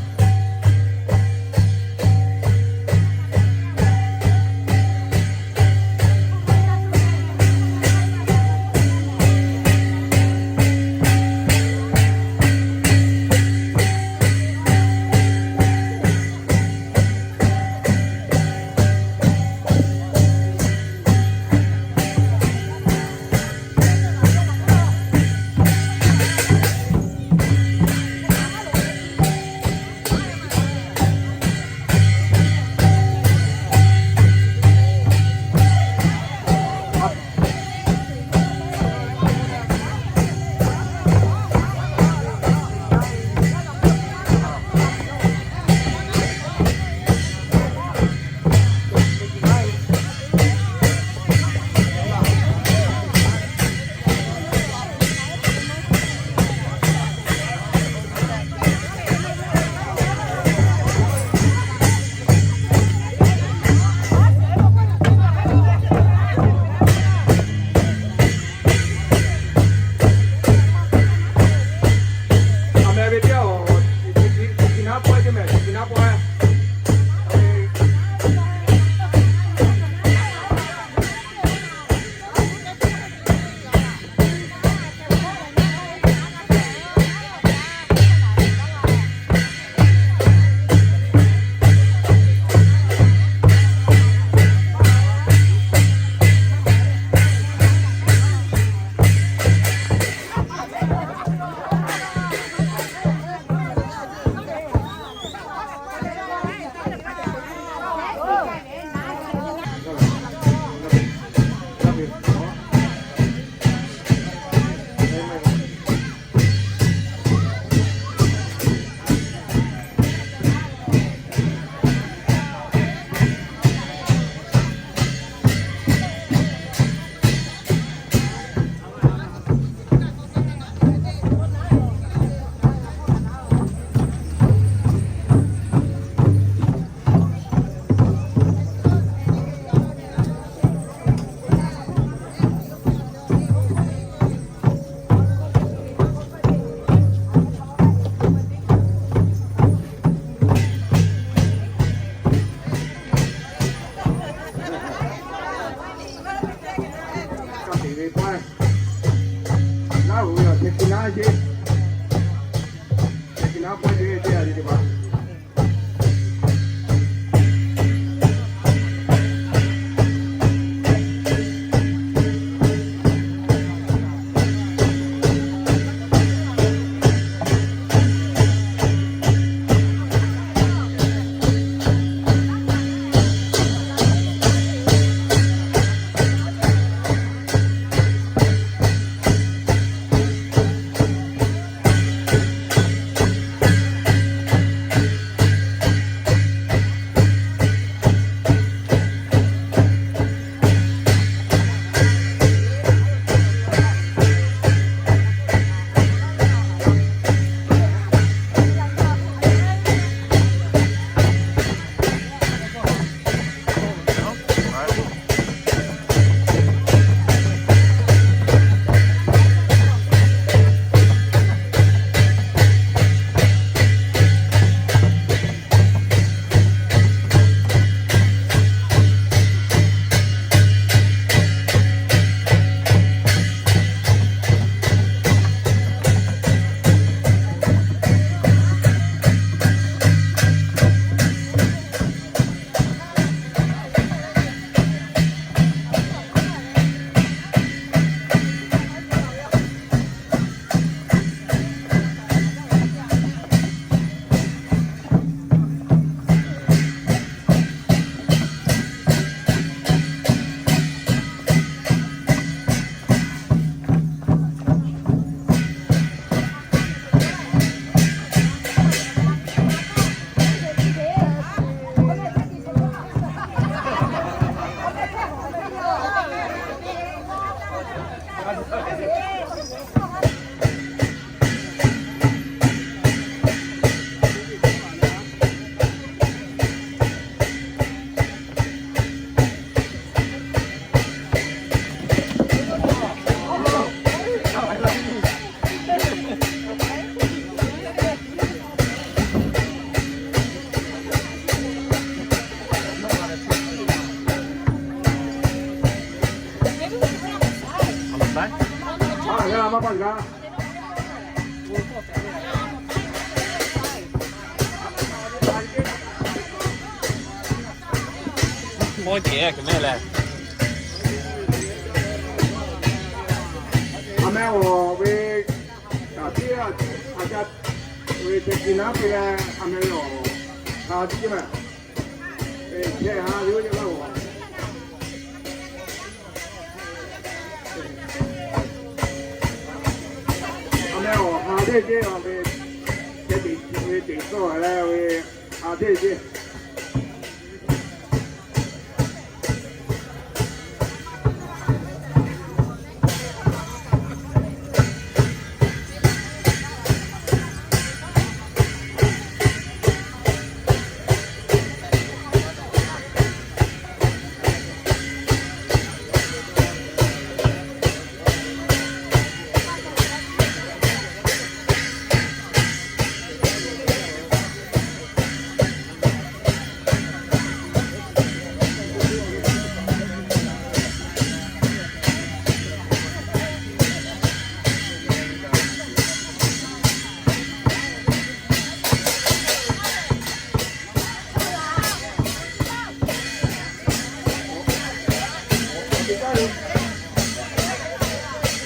Ve pawehˇ, Laˇ huˍ ve awˬ hk'e hk'e naˉ jeˇ, hk'e hk'e naˉ pawehˇ jeˇ ve teˇ g'aˇ le teˇ hpaˍ. Mawˇ jeˬ k'o mehˆ leh, a mehˆ awˬ ve, a tiˉ a ca ve te ki naˉ te leh, a mehˆ ve awˬ ha tiˉ ceˇ mehˆ, chehˇ ha ve oˇ yaˇ laˇ oˬ. A mehˆ awˬ ha teˇ ceˇ a ve, te teꞈ ve teꞈ tawˇ leh ve ha teˇ ceˇ.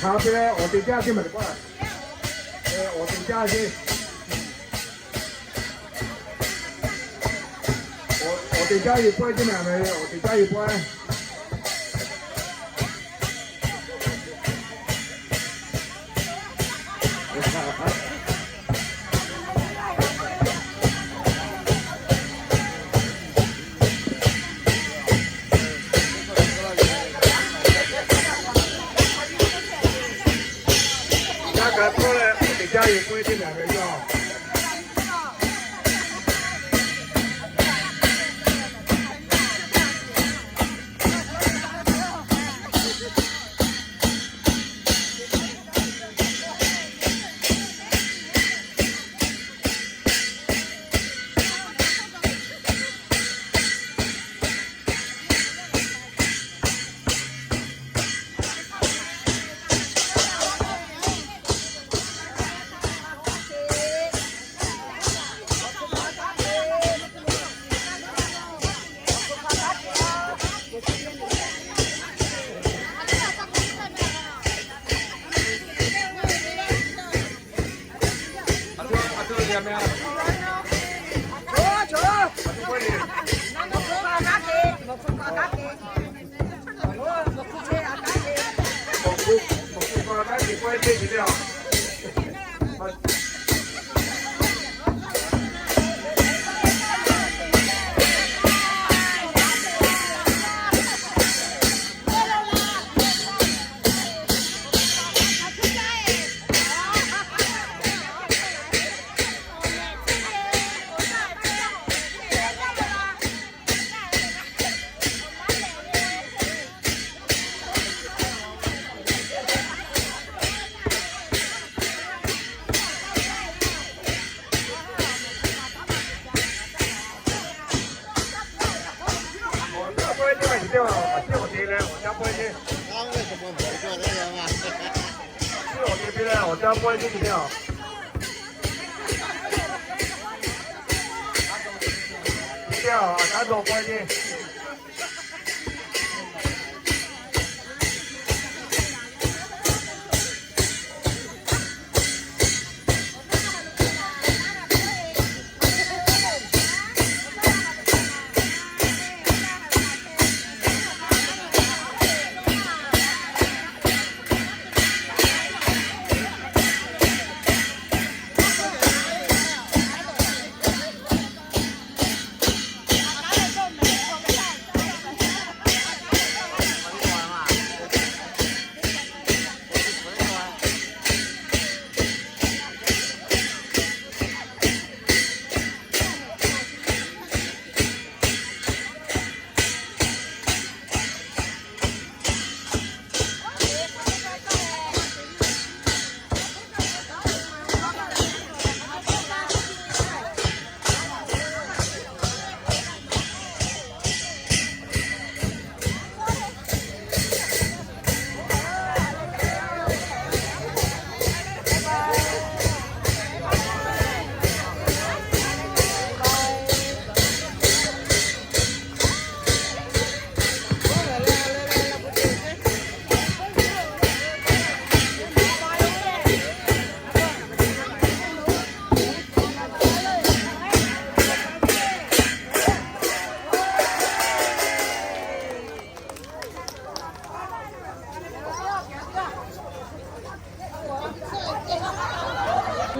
Hk'a te leh awˬ te jaˇ ceˇ mehˍ teˇ pawˆ. Awˬ te jaˇ ceˇ. Awˬ te jaˇ ve pawehˇ ceˇ mehˍ, awˬ te jaˇ ve pawehˇ. Yaˇ kaꞈ tawˇ leh, awˬ te jaˇ ve pawehˇ ceˇ mehˍ ve yoˬ.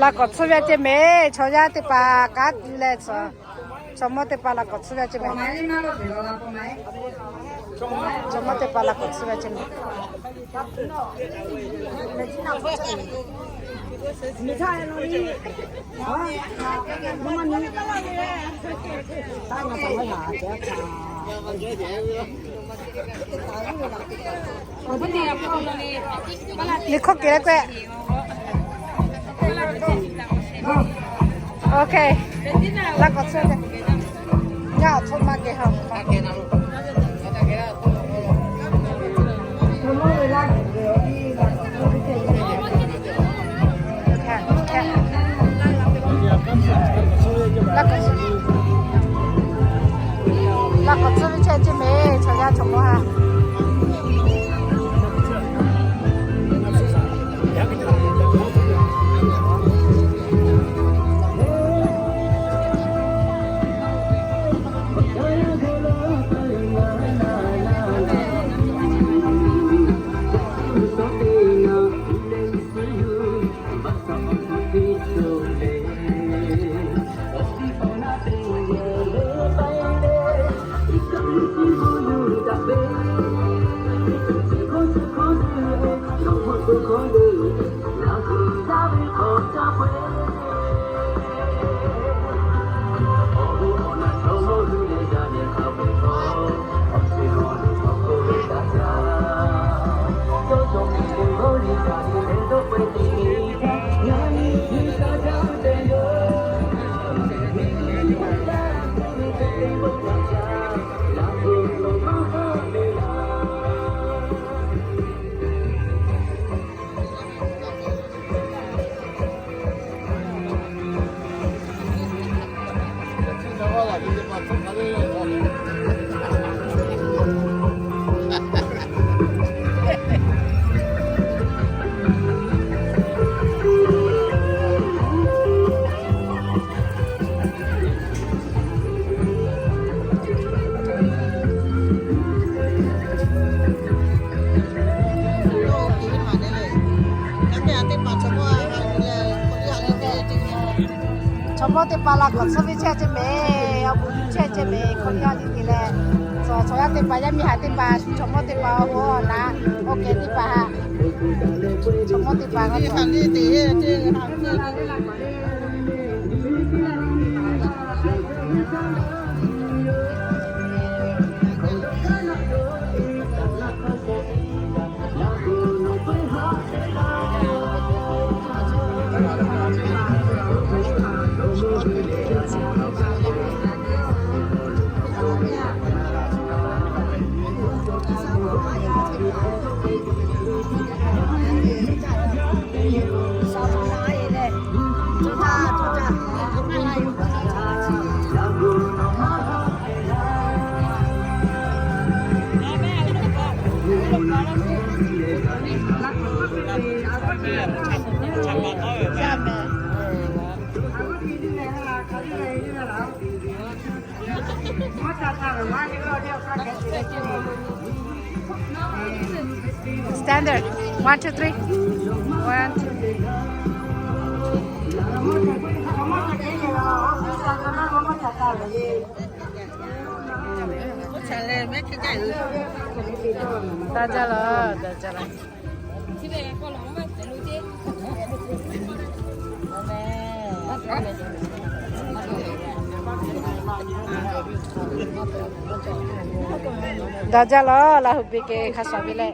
Laꞈ k'awꞈ tsuhˇ ve ceˇ mehˍ. Chaw yaˇ teˇ hpaˍ kanˉ leh, chaw mawˇ teˇ hpaˍ laꞈ k'awꞈ tsuhˇ ve ceˇ mehˍ. Chaw mawˇ teˇ hpaˍ laꞈ k'awꞈ tsuhˇ ve ceˇ mehˍ. Liꞈ hkawˇ kehˬ leh k'o, OK. Laꞈ k'awꞈ tsuhˇ ve. Ngaˬ awˬ htoꞈ ma geh ha. Laꞈ k'awꞈ tsuhˇ ve chehˇ ceˇ mehˍ, chaw yaˇ chaw mawˇ ha. Chaw mawˇ teˇ hpaˍ laˬ k'awꞈ tsuhˇ ve chehˇ ceh mehˍ, awˬ bon yuˬ chehˇ ceh mehˍ, hk'aw liˇ a liˇ te leh, chaw yaˇ teˇ hpaˍ, yaˇ miˇ haꞈ teˇ hpaˍ, chaw mawˇ teˇ hpaˍ awˬ hoˉ awˬ naˍ, awˬ kehˬ teˇ hpaˍ haꞈ, chaw mawˇ teˇ hpaˍ k'awꞈ Standard. One, two, three. One, two, three. Daꞈ jaˇ laˬ, daꞈ jaˇ laˬ. Daꞈ jaˇ laˬ, Laˇ huˍ ve kehˬ hk'a shuˍ ve leh.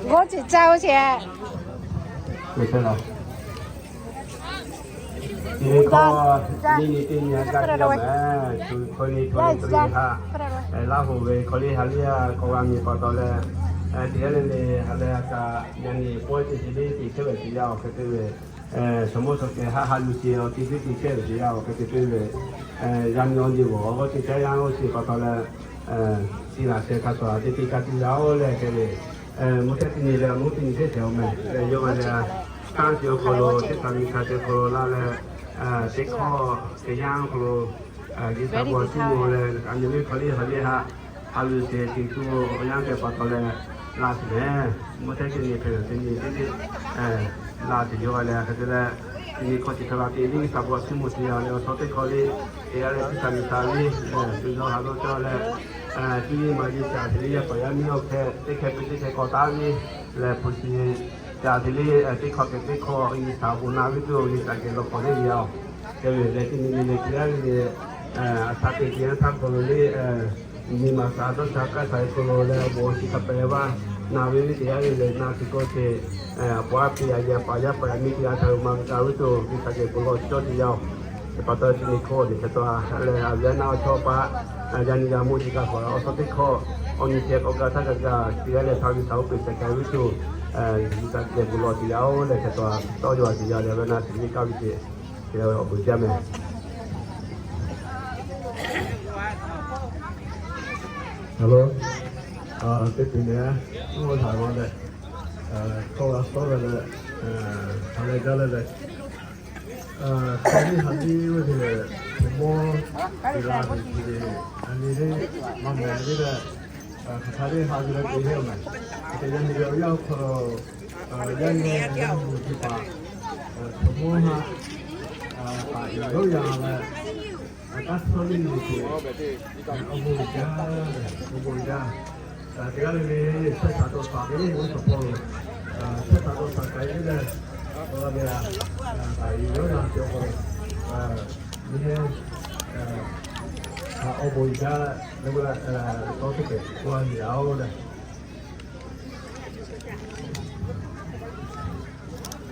G'oˇ ceuˬ caˇ oˇ sheˍ. Teˇ hkawˇ, nyi nyi teˇ nyi a gaˇ te yaˇ mehˍ, hkawˇ nyi hkawˇ nyi teˇ nyi haꞈ, Laˇ huˍ ve hkawˇ liˇ ha liˇ a k'awꞈ g'a miˬ pa taw leh, teˇ g'aˇ le le ha leh a kaꞈ yaꞈ nyi pawehˇ teˇ chi liˇ te chehˇ ve teˇ yanˇ awˬ hk'e te ve, shawˍ mawˇ shawˍ kehˬ haˆ ha luˬ ce awˬ te teˇ te chehˇ ve teˇ yanˇ awˬ hk'e te te ve, yaꞈ nyi awˬ nyi g'awˬ g'awˇ teˇ caˉ yaˇ oˇ chi pa taw leh, chi laˬ sheh hk'a tawˍ a teˇ te ka te yaˇ oˇ leh hk'e ve, mvuhˇ teˇ teˇ nyi leh mvuhˇ teˇ nyi teˇ shehˍ awˬ mehˍ leh yawˇ g'a leh, tanˇ chi awˬ hk'aw lo teˇ hpaˍ miˬ hk'a chi awˬ hk'aw lo laˇ leh, teˇ hkawˇ teˇ yanˇ awˬ hk'aw lo, G'uiˬ sha bon a tuˉ mawˬ leh, a nyi ve hkawˇ liˇ ha liˇ haꞈ, ha luˬ sheh teˇ tuˬ awˬ yanˇ hk'e pa taw leh, laˇ sheˍ mehˍ. Mvuhˇ teˇ teˇ nyi hpehꞈ ve teˇ nyi teˇ teˇ, laˇ sheˍ yawˇ g'a leh hk'e te leh, teˇ nyi hkawˇ chi hk'a la te liˇ G'uiˬ sha bon a tuˉ mawˬ te yaˇ leh awˬ shawˉ teˇ hkawˇ liˇ, teˇ g'aˇ leh teˇ hpaˍ miˬ hk'a liˇ, tuˬ yawˇ ha lo cawˇ leh, tuˉ yeˇ maˍ yeˇ caˍ te liˇ yaˇ paˍ yaˇ miˇ awˬ hkeh teˇ hkeh pui teˇ hkeh k'awꞈ taˉ ve leh hpu shi caˍ te liˇ teˇ hkawˇ kehˬ teˇ hkawˇ G'uiˬ sha bon na ve tuˬ G'uiˬ sha geh lawˬ k'awꞈ le ve yaˇ-oˬ. Hk'e ve leh teˇ nyi nyi leh teˇ g'aˇ ve le, a htaˇ teˇ geh a htaˇ hk'aw lo le, nyi ma sha dawˇ sha kaˇ sha ve hk'aw lo leh bon chi hk'a pehˍ vaˇ na ve teˇ g'aˇ ve le na tuˬ kawˇ ceh, a paˍ a piˇ a yehˬ paˍ yaˇ paˍ yaˇ miˇ teˇ g'aˇ htaꞈ maˇ g'a ve tuˬ G'uiˬ sha geh bon lawˬ cawˇ te yaˇ-oˬ. Teˇ pa taw chi nyi hkawˇ teˇ hkeh taw leh a ve a naˆ awˬ chawˇ paˆ, yaꞈ nyi g'a mawˇ chi kaꞈ hk'aw awˬ shawˉ teˇ hkawˇ, awˬ nyi ceh k'awꞈ gaˬ htaˇ kaꞈ gaˬ teˇ g'aˇ leh htaˇ ve htaꞈ oˇ peˬ shehˍ hk'e ve tuˬ, G'uiˬ sha geh bon lawˬ te yaˇ-oˬ leh hk'e taw tawˇ yaw a teˇ yanˇ leh a ve na chi nyi kaˇ ve ceh, awˬ bon jaˇ mehˍ. Hello, teˇ peuˬ nehˬ, mvuhˇ htaꞈ g'aw leh, hkawˇ g'a shawˉ ve leh, ha leh gaˇ leh leh, hkawˇ liˇ ha liˇ ve te leh, hk'e mawˇ te la ve te leh, a nyi le, maˇ mehˍ ve leh, hk'aˬ hk'aˬ le ha ve leh te heˆ mehˍ. Hk'e te yaˇ nyi ve awˬ yanˇ awˬ hk'aw lo, yaˇ nyi yaˇ mvuhˇ teˇ hpaˍ, hk'e mawˇ haꞈ, taꞈ yawˇ yaˇ leh, a taˇ hkawˇ liˇ nyi te, awˬ bon jaˇ, awˬ bon jaˇ. Teˇ g'aˇ le le, chehˇ htaꞈ dawˇ htaꞈ ve le, awˬ shawˍ hpawˇ lo, chehˇ htaꞈ dawˇ htaꞈ k'ai ve leh, awˬ g'a ve a, taꞈ yawˇ yaˇ te awˬ hk'aw lo, nyi le, awˬ bon jaˇ leh, tawˇ teˇ hkeh k'oˆ a nyi a-oˬ leh.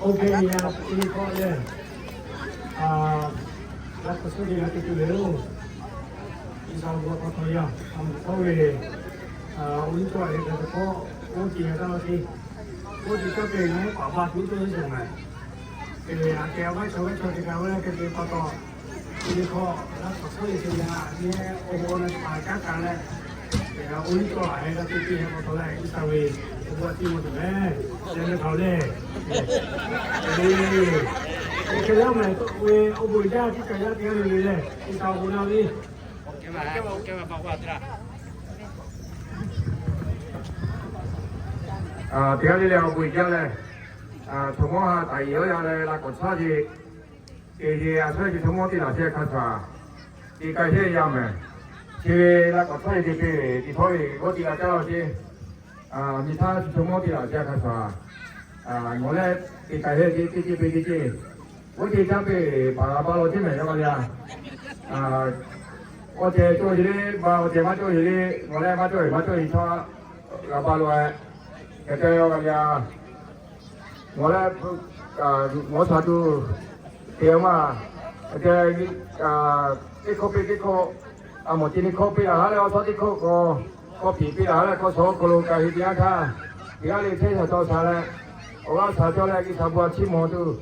Oˇ hk'e te yaˇ teˇ hkawˇ lehˬ, a, g'a hk'aˬ suh ve g'a te tuˬ le-oˬ. G'uiˬ sha bon hk'aw htaw yaˇ a muꞈ k'oˆ ve, a, oˇ nyi cawˇ ve hk'a te k'o, oˇ te yaˇ taˇ la te, oˇ te cawˇ ve ngaˬ hui paˍ ba tuˬ toˇ ve cawˬ ngaˬ. Te ve a te a vaˇ chaw vaˇ chaw te kaꞈ ve leh hk'e te pa taw, teˇ hkawˇ g'a hk'aˬ suh ve te yaˇ nyi, oˇ hk'aw lo paˍ caˉ kaꞈ leh, oˇ nyi cawˇ a ve g'a te te hk'e pa taw leh G'uiˬ sha ve bon a tuˉ mawˬ tuˬ mehˍ. Yaˇ nyi hk'aw lehˬ, Hk'e te leh, awˬ meh ve awˬ bon uiˍ jaˇ teˇ kaˬ yaˇ teˇ g'aˇ le le leh, G'uiˬsha awˬ bon na ve, teˇ g'aˇ le le awˬ bon uiˍ jaˇ leh, chaw mawˇ ha taˍ yeˬ awˬ yaˇ leh la k'awꞈ chawˇ ce, teˇ ce a chawˇ ce chaw mawˇ teˇ laꞈ sheh hk'a shuˍ, teˇ kaˬ sheh yaˇ mehˍ, chi ve la k'awꞈ chawˇ ce teˇ ce teˇ hpawˇ ve g'awˇ teˇ g'aˇ caˇ laˇ ce. Miˬ htaˇ chi chaw mawˇ teˇ laꞈ sheh hk'a shuˍ, nawˬ leh teˇ kaˬ sheh ce teˇ ce pe teˇ ce, oˇ ce caˇ pe paˍ g'a ba law ce mehˍ yaˇ k'a le a. Awˬ cehˬ cawˬ yeˬ le, ba awˬ cehˬ maˇ cawˬ yeˬ le, nawˬ leh maˇ cawˬ yeˬ maˇ cawˬ yeˬ chaw g'a ba law e, hk'e te yaˇ k'a le a. Nawˬ leh, nawˬ shaˍ tuˬ te maˇ, teˇ hkawˇ piˇ teˇ hkawˇ, a mawˬ te nyi hkawˇ piˇ laˬ haˉ leh awˬ shaˉ teˇ hkawˇ k'aw, hkawˇ piˇ piˇ laˬ haˉ leh hkawˇ shaw hk'aw lo ka heˍ te yaˇ htaˇ, teˇ g'aˇ le chehˇ shaˍ taw shaˍ leh, awˬ g'aˇ shaˍ cawˇ leh G'uiˬsha bon a chiˇ mawˬ tuˬ,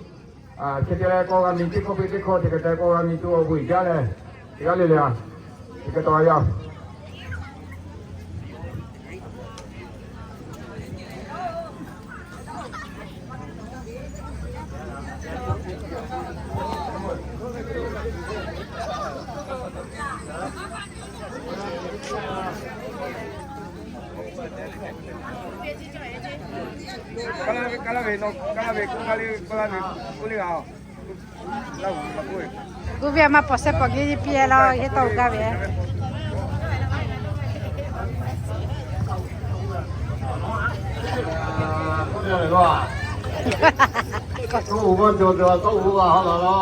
hk'e te leh k'aw g'a miˬ teˇ hkawˇ piˇ teˇ hkawˇ hk'e te k'aw g'a miˬ tuˬ awˬ bon uiˍ jaˇ leh, teˇ g'aˇ le le a, hk'e te yaˇ. Kuˇ ve maˇ pawˍ shehˍ pawˍ ge piˇ laˇ, heˆ tawˇ gaˇ ve. Tawˇ g'aˇ cawˬ cawˬ tawˇ g'aˇ ha la la.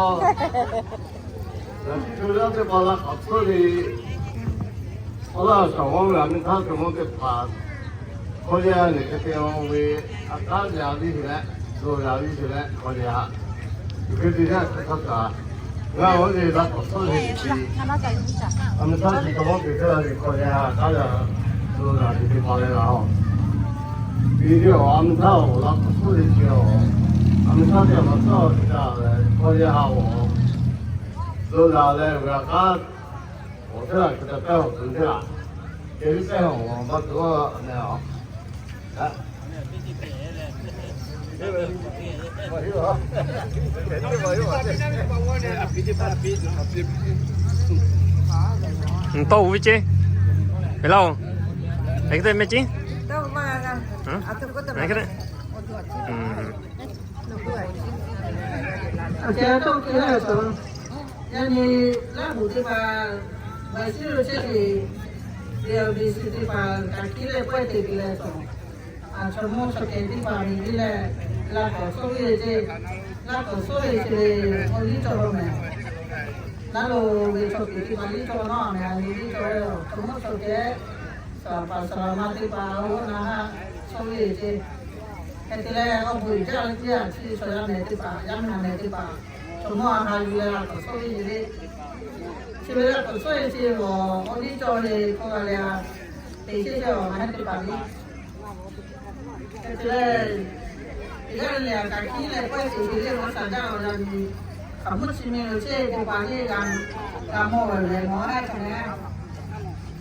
Chi teˇ hpaˍ la k'awꞈ tcuhˉ ve, awˬ laˇ shaˍ g'awˇ ve a miˇ htaˇ shaˍ g'awˇ teˇ hpaˍ hk'aw yaˇ lehˬ hk'e te ve, a k'aˉ yaꞈ viˉ sheˍ leh, zuhˬ yaꞈ viˉ sheˍ leh hk'aw yaˇ, hk'e te yaˇ hk'e hk'a kaꞈ, g'a oˇ ve la k'awꞈ tcuhˉ ve, a miˇ htaˇ chi shaˍ g'awˇ teˇ hpaˍ lehˬ hk'aw yaˇ a k'aˉ yaꞈ zuhˬ yaꞈ teˇ hpaˍ leh la-oˬ. Ve teˇ awˬ a miˇ htaˇ awˬ la k'awꞈ tcuhˉ ve chi awˬ, a miˇ htaˇ teˇ a ma tcuhˉ awˬ teˇ htaˇ lehˬ hk'aw yaˇ a awˬ, zuhˬ yaꞈ leh g'a k'aˉ, awˬ htaˇ hk'e te pehˇ awˬ tuˬ teˇ laꞈ, te liˇ pehˇ awˬ maˇ tuˬ a meh a. Tawˇ uiˍ ve ce, ve laˇ-oˬ, hk'e te meh ce. Aˬ hk'e te, aˬ hk'e te, yaˇ nyi Laˇ huˍ teˇ hpaˍ, Baˬ shiˉ lo chehˇ ve, B L B C teˇ hpaˍ kaꞈ hkiˉ leh pawehˇ te te leh taw, a chaw mawˇ chaw kehˬ teˇ hpaˍ miˬ teˇ leh, laˇ k'awꞈ soˉ ve ce, laˇ k'awꞈ soˉ ve ce, awˬ liˇ cawˬ lo mehˍ. Laˇ lo ve chaw kehˬ teˇ hpaˍ liˇ cawˬ nawˉ mehˍ, a nyi liˇ cawˬ ve, chaw mawˇ chaw kehˬ, saˍ laˍ paˍ saˍ laˍ ma teˇ hpaˍ a oˇ na haˉ soˉ ve ce. Hk'e te leh awˬ bon uiˍ jaˇ ve teˇ yanˇ chi chaw yaˇ mehˍ teˇ hpaˍ, yaˇ miˇ ma mehˍ teˇ hpaˍ, chaw mawˇ a ha yuˬ leh laˇ k'awꞈ soˉ ve ce le. Chi ve laˇ k'awꞈ soˉ ve ce awˬ, awˬ liˇ cawˬ ve hk'aw g'a le a, teꞈ chehˇ chehˇ awˬ ma heˆ teˇ hpaˍ le. Hk'e te leh, teˇ g'aˇ le le a kaꞈ hkiˉ leh pawehˇ te te leh awˬ shaˍ jaˇ awˬ yaˇ miˇ, hkaˍ mvuhˇ chi miˇ lo chehˇ teˇ hpaˍ le g'a, g'a mawˬ ve lehˬ mawˬ a hk'e le.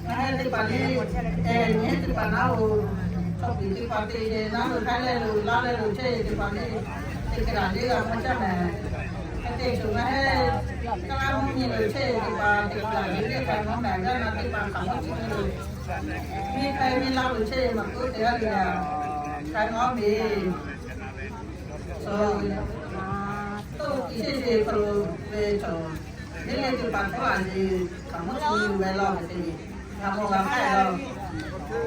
Ngaˬ hui teˇ hpaˍ le, nyi teˇ hpaˍ naˉ-oˬ, chaw piˍ teˇ hpaˍ te ve naˉ lo hk'aˬ leh lo laˇ leh lo chehˇ ve teˇ hpaˍ le, teˇ hk'e daꞈ le g'a mawˬ jaˇ mehˍ. Hk'e te shuˍ ngaˬ hui Kaˇlaˇ mvuhˇ miˬ lo chehˇ ve teˇ hpaˍ teˇ hpaˍ le le hk'a mawˬ mehˍ gaˇ na teˇ hpaˍ hkaˍ mvuhˇ chi miˇ lo, miˇ hk'e miˇ laˇ lo chehˇ ve maˬ k'oˆ te g'aˇ le a, hk'a mawˬ ve, to kiˬ chehˇ ve hk'aw lo ve chaw, miˇ le teˇ hpaˍ hkawˇ a le, hkaˍ mvuhˇ chi miˇ lo ve law ve te ve, g'a mawˬ g'a hk'aˇ lo,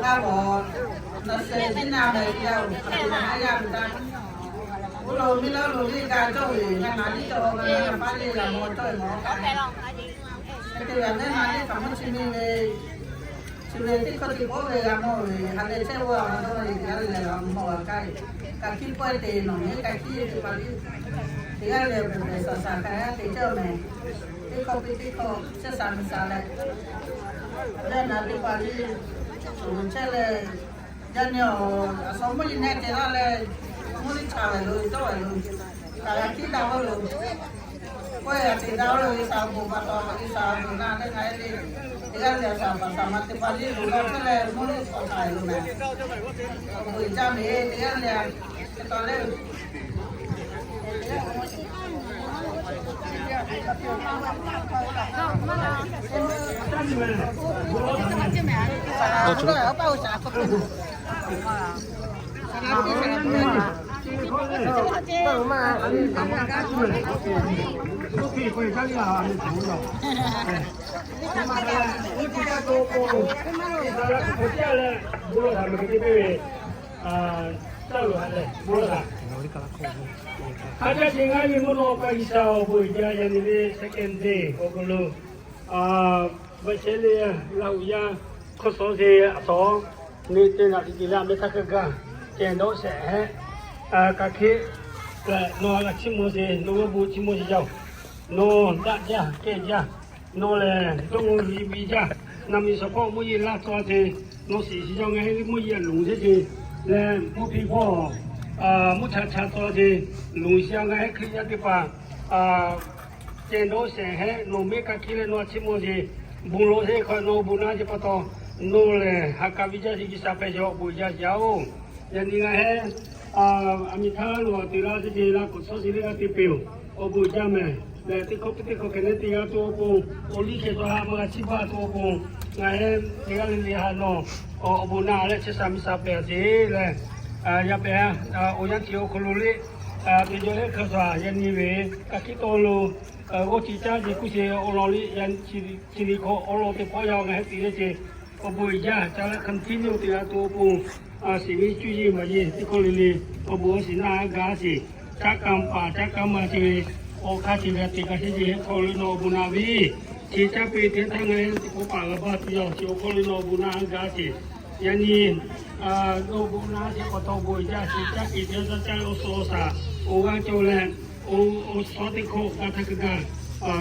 g'a mawˬ, na sheh teˇ na mehˍ ve a, a te na haˉ yaˇ ve taˇ. Oˇ lo miˇ laˇ lo le g'a cawˇ ve, g'a na liˇ cawˇ ve, g'a paˇ le g'a mawˬ cawˇ ve mawˬ. Hk'e te ve a mehˉ na le hkaˍ mvuhˇ chi miˇ ve, chi ve teˇ hkawˇ teˇ pawˆ ve g'a mawˬ ve, ha lehˬ chehˇ g'awˇ a dawˇ ve teˇ g'aˇ le le a mawˬ g'a kaˇ ve, ka hkiˉ pawehˇ te nawˬ le ka hkiˉ teˇ hpaˍ le, teˇ g'aˇ le pehˬ pehˬ saˍ saˍ hk'a te cawˇ mehˍ. Teˇ hkawˇ piˇ teˇ hkawˇ chehˇ saˍ miˬ saˍ leh, yaˇ na teˇ hpaˍ le, shuˍ chehˇ leh, yaˇ nyi awˬ, a sawˍ mvuhˇ nyi nehˆ te laˇ leh, mvuhˇ nyi chaꞈ ve lo, tawˆ ve lo, kaꞈ g'a hkiˉ daꞈ ve lo, kawˆ e g'a te daꞈ ve lo, G'uiˬsha bon pa taw, G'uiˬsha bon na teˇ hk'a le, teˇ g'aˇ le a saˍ paˍ saˍ ma teˇ hpaˍ le bon lawˬ chehˇ leh mvuhˇ nyi k'awꞈ htaꞈ e lo mehˍ. Awˬ bon uiˍ jaˇ mehˍ, teˇ g'aˇ le a, hk'e taw le. Aˉ jaˇ chi ngaˇ ve mvuhˇ naw pa G'uiˬsha awˬ bon uiˍ jaˇ. Yaꞈ nyi ve second day awˬ hk'aw lo, vaꞈ shehˍ le Laˇ huˍ yaˇ hk'awˇ shawˉ sheˍ aˬ shawˉ, neˇ teˇ naꞈ tiꞈ tiꞈ leh a meh htaˇ hk'e gaˇ ceh dawˇ shehˍ hehˆ, ka hk'eˆ leh nawˬ g'a chiˇ mvuh sheˍ, nawˬ g'a bon chiˇ mvuh sheˍ jaˇ-oˬ. Nawˬ daꞈ jaˇ kehˬ jaˇ, nawˬ lehˬ dawˇ ngu viˬ viˬ jaˇ, naˬ miˬ shawˍ hpawˇ mvuhˇ yeˬ laˇ tcuh ce, nawˬ shiˍ shiˍ jaˇ ngaˬ heˆ mvuhˇ yeˬ a loˍ sheˍ ce, leh mvuhˇ hpiˇ hpawˇ mvuhˇ cha cha tcuh ce, loˍ shiˍ a ngaˬ heˆ Hkriꞈ yaˇ teˇ hpaˍ ceh dawˇ shehˍ hehˆ nawˬ mehˆ ka hk'eˆ leh nawˬ a chiˇ mvuh sheˍ, bon lawˬ sheˍ hk'aw nawˬ bon naˉ ce pa taw, nawˬ lehˬ ha k'a ve jaˇ sheˍ G'uiˬsha hpehꞈ ce awˬ bon uiˍ jaˇ jaˇ-oˬ. Yaꞈ nyi ngaˬ heˆ a miˬ htaˇ lo a te laˇ sheˍ ce laˇ k'oˍ shawˉ sheˍ le g'a te peuˬ-oˬ. Awˬ bon uiˍ jaˇ mehˍ. Lehˬ teˇ hkawˇ teˇ hkawˇ hk'e le te g'a tuˬ awˬ pon, awˬ liˇ hkeh tawˇ ha ma g'a chiˇ baˬ tuˬ awˬ pon, ngaˬ heˆ teˇ g'aˇ le le ha nawˬ awˬ bon naˉ leh chehˇ sha miˬ sha pehˍ a sheˍ leh, yaˇ pehˍ awˬ yanˇ chi awˬ hk'aw lo le, te jawˇ heˆ hk'aˇ suh yaꞈ nyi ve ka hk'eˆ tawˇ lo g'awˇ ci caˇ ce kuˇ sheˍ awˬ lawn le yaꞈ nyi chi ve hk'aw awˬ lawn teˇ hpawˇ yaˇ ngaˬ heˆ te le ce awˬ bon uiˍ jaˇ ca leh continue te g'a tuˬ awˬ pon, shiˍ ve cuˇ yiˇ maˍ yiˇ teˇ hkawˇ le le awˬ bon a shiˍ naˆ a gaˇ sheˍ. Caˇ kaˇ paˍ caˇ kaˇ ma ce ve awˬ hk'aˇ ce ve a te ka sheˍ ce hk'aw le nawˬ awˬ bon naˉ ve, chi caˇ piˇ teˇ htaˇ ngaˬ heˆ teˇ hkawˇ paˍ g'a baˇ tuˬ yaˇ chi awˬ hk'aw le nawˬ awˬ bon naˉ a gaˇ sheˍ. Yaꞈ nyi nawˬ awˬ bon naˉ sheˍ pa taw awˬ bon uiˍ jaˇ sheˍ. Caˇ piˇ teˇ htaˇ caˇ awˬ suhˍ awˬ shaˍ awˬ g'aˇ cawˬ leh, awˬ suhˍ teˇ hkawˇ g'a htaˇ hk'e gaˇ,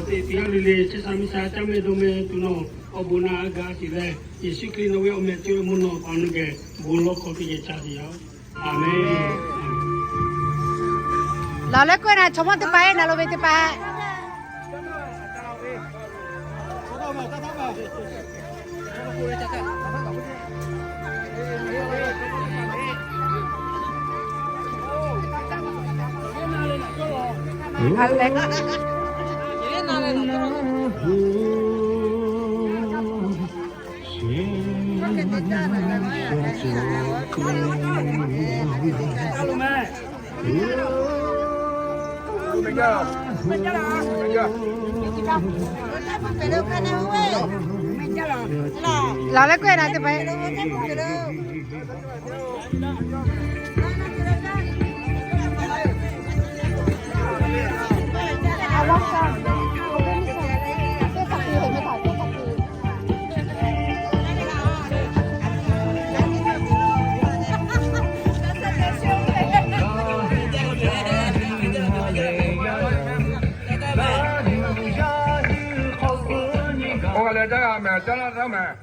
teˇ g'aˇ le le chehˇ sha miˬ sha caˇ meh dawˇ meh tuˬ nawˬ awˬ bon naˉ a gaˇ sheˍ leh, Yeˍsuˆ Hkriꞈ nawˬ ve awˬ meh cawˬ ve mvuhˇ naw pa nu geh bon lawˇ hk'aw teˇ geh ca sheˍ yaˇ-oˬ. A menˬ. Laˬ leh k'oˆ na chaw mawˇ teˇ hpaˍ-e na lo ve teˇ hpaˍ. Laˬ leh k'oˆ na teˇ hpaˍ. Awˬ g'aˇ leh caˇ g'a mehˍ, caˇ laˇ taˇ mehˍ.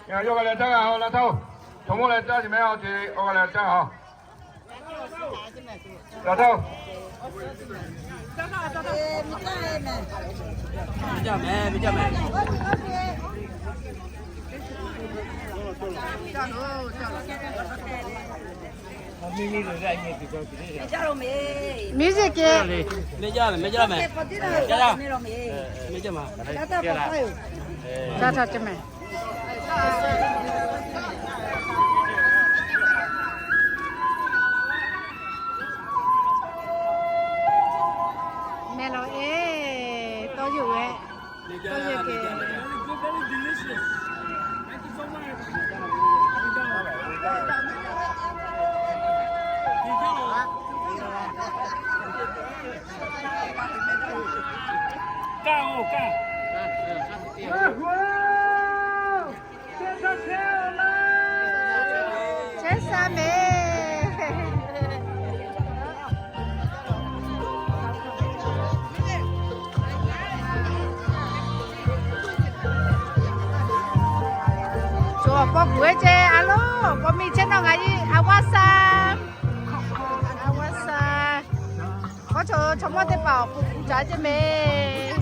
Yawˇ g'a leh caˇ g'a-oˬ, laˇ taˇ-oˬ. Chaw mawˇ leh caˇ ce mehˍ, awˬ te awˬ g'aˇ leh caˇ g'a-oˬ. Laˇ taˇ-oˬ. Music ke. Meh lo e, tawˇ yuˬ ve. Tawˇ yuˬ ke. Kaˇ-oˬ, kaˇ. Chehˇ sha mehˍ. Chaw awˬ paw kuˬ ve ce a loˉ, paw miˇ chehˇ nawˇ ngaˬ hui a vaˇ sha, a vaˇ sha. K'awˇ chaw chaw mawˇ teˇ hpaˍ awˬ pon kuˬ caˉ ce mehˍ.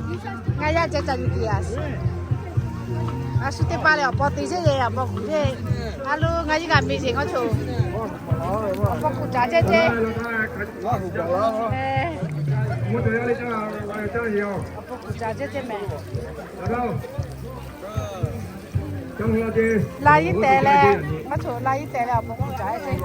Ngaˬ yaˇ ceh ca yuˬ tiꞈ yaꞈ. A shu teˇ hpaˍ lehˬ awˬ paw te sheˍ yehˬ awˬ paw kuˬ ce. A loˉ ngaˬ hui g'a miˬ sheˍ k'awˇ chaw. Awˬ paw kuˬ caˉ ce ce. Laˇ yiˉ tehˬ leh, maˇ cawˬ, laˇ yiˉ tehˬ leh awˬ bon k'oˍ caˍ ceˇ.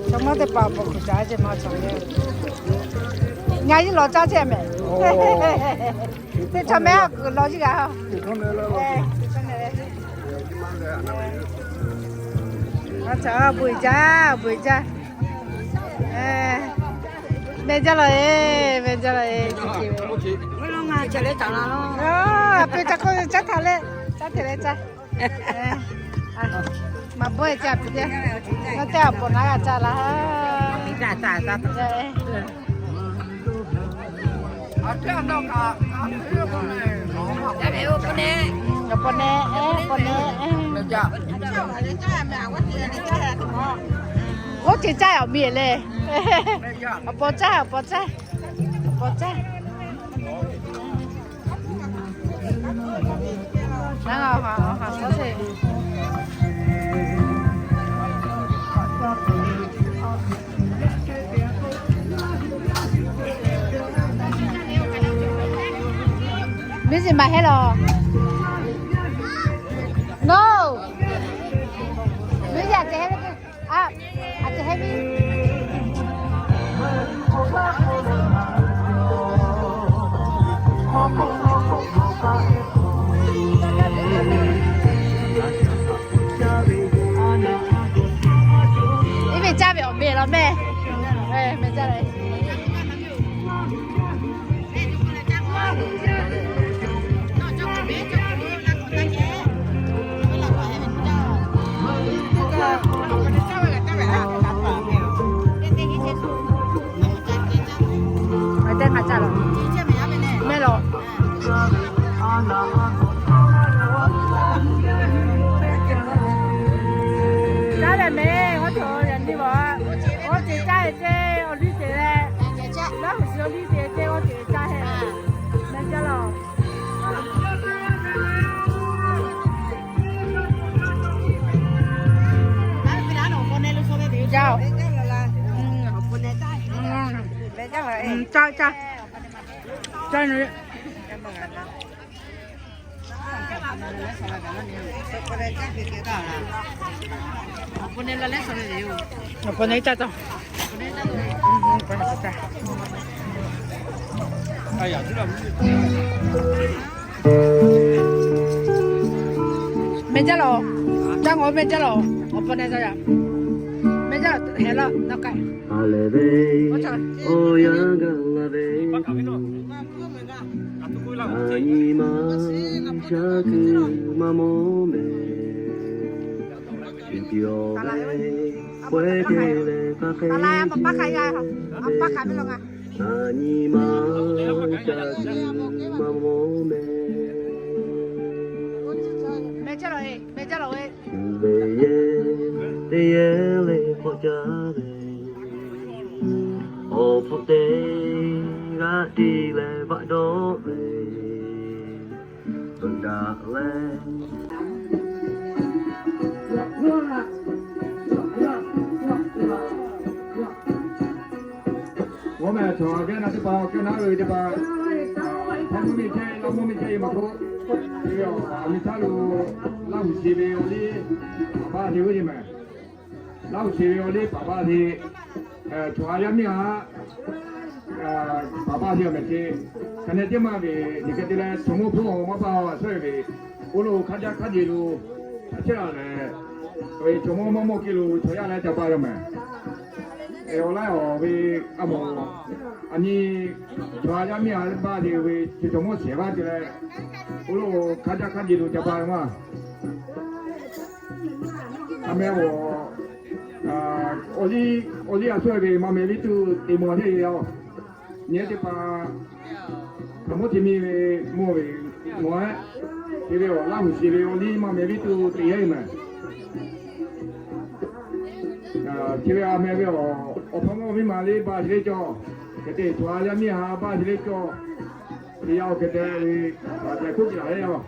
Chaw mawˇ teˇ hpaˍ awˬ bon k'oˍ caˍ ceˇ maˇ cawˬ le. Ngaˬ yiˉ lawˬ caˇ ceˇ mehˍ. Teˇ chaw mehˍ a kuiˬ lawˬ jiˇ g'a. Aˬ, bvuhꞈ jaˇ, bvuhꞈ jaˇ. Meh jaˇ laˬ e, meh jaˇ laˬ e. Aˬ, peuˬ ca k'oˆ caˇ htaꞈ leh, caˇ htaꞈ leh caˇ. Maꞈ bawˇ e caˇ piˇ teˇ, nawˬ teˇ awˬ pon naˉ g'a caˇ laˇ. Awˬ pon neh, awˬ pon neh. Oˇ ceuˬ caˇ awˬ miˬ le. Awˬ pon caˇ, awˬ pon caˇ, awˬ pon caˇ. Miˇ ziˍ maˬ heˆ laˬ. No. Miˇ ziˍ aˬ ceh heˆ ve. Aˬ, aˬ ceh heˆ ve. Iˉ ve caˇ ve awˬ meh law mehˇ. Meh caˇ la. Aˬ, teˇ hk'a caˇ laˬ. Mehˇ laˬ. Caˇ leh mehˍ, oˇ ceuˬ yaꞈ nyi vaˬ. Oˇ ceuˬ caˇ ve ceˇ, awˬ liˇ te leh, Laˇ huˍ shiˍ awˬ liˇ te ceˇ, oˇ ceuˬ caˇ heˆ. Mehˇ jaˇ laˬ. Caˇ, caˇ, caˇ. Awˬ pon neh caˇ taˇ. Mehˇ jaˇ laˬ. Caˇ ngaˬ hui mehˇ jaˇ laˬ. Awˬ pon neh caˇ yaꞈ. Mehˇ jaˇ heh laˇ na kaꞈ. Nyi ma sha kuiˬ maˇ mawˬ mehˍ. Awˬ pon nyi ma sha kuiˬ maˇ mawˬ mehˍ. Mehˇ jaˇ laˬ e, mehˇ jaˇ laˬ e. Leh yehˬ teˇ yehˬ le k'awꞈ caˇ ve, awˬ hpfuhˇ teˇ g'aˇ tiˉ leh vaꞈ dawˆ ve, hpeuꞈ daꞈ leh. G'awˇ mehˍ chaw geh naˬ teˇ hpaˍ, awˬ kehˉ naˉ ve teˇ hpaˍ, hk'aw mvuhˇ miˬ chehˇ, Laˇ mvuhˇ miˬ chehˇ ve maˇ k'oˆ, te ve awˬ miˬ htaˇ lo Laˇ huˍ shiˍ ve awˬ liˇ paˍ paˇ te ve mehˍ. Laˇ huˍ shiˍ ve awˬ liˇ paˍ paˇ te, chaw ha yaˇ miˇ ha paˍ paˇ te awˬ mehˍ te. Hk'aˬ neh teˇ maˇ ve, nyi keh te leh chaw mawˇ hpawˇ maˇ paˇ a suhˉ ve, oˇ lo hk'aˇ jaˇ hk'aˇ jeˬ lo, a chehˇ a lehˬ, chaw mawˇ maˇ mawˇ ke lo chaw yaˇ leh ca paˇ ve mehˍ. Awˬ laiˉ awˬ ve a mawˬ, aˬ nyi chaw ha yaˇ miˇ ha paˇ te ve, chaw mawˇ shehˍ vaˇ te leh, oˇ lo hk'aˇ jaˇ hk'aˇ jeˬ lo ca paˇ ve maˇ. A meh awˬ, awˬ liˇ, awˬ liˇ a suhˉ ve maˇ meh liˇ tuˬ te mawˬ heˆ ve yoˬ. Nyi teˇ hpaˍ, hk'aˬ mawˇ te miˇ ve mawˇ ve mawˬ heˆ. Te ve awˬ Laˇ huˍ shiˍ ve awˬ liˇ maˇ meh liˇ tuˬ te heˆ mehˍ. Chi ve a meh ve awˬ, awˬ hpawˇ mawˇ miˇ ma le baˆ ve le cawˬ, hk'e te htaꞈ yaˇ miˇ ha baˆ ve le cawˬ, te yaˇ awˬ hk'e te ve, a tehꞈ k'oˆ ce laˬ le yoˬ.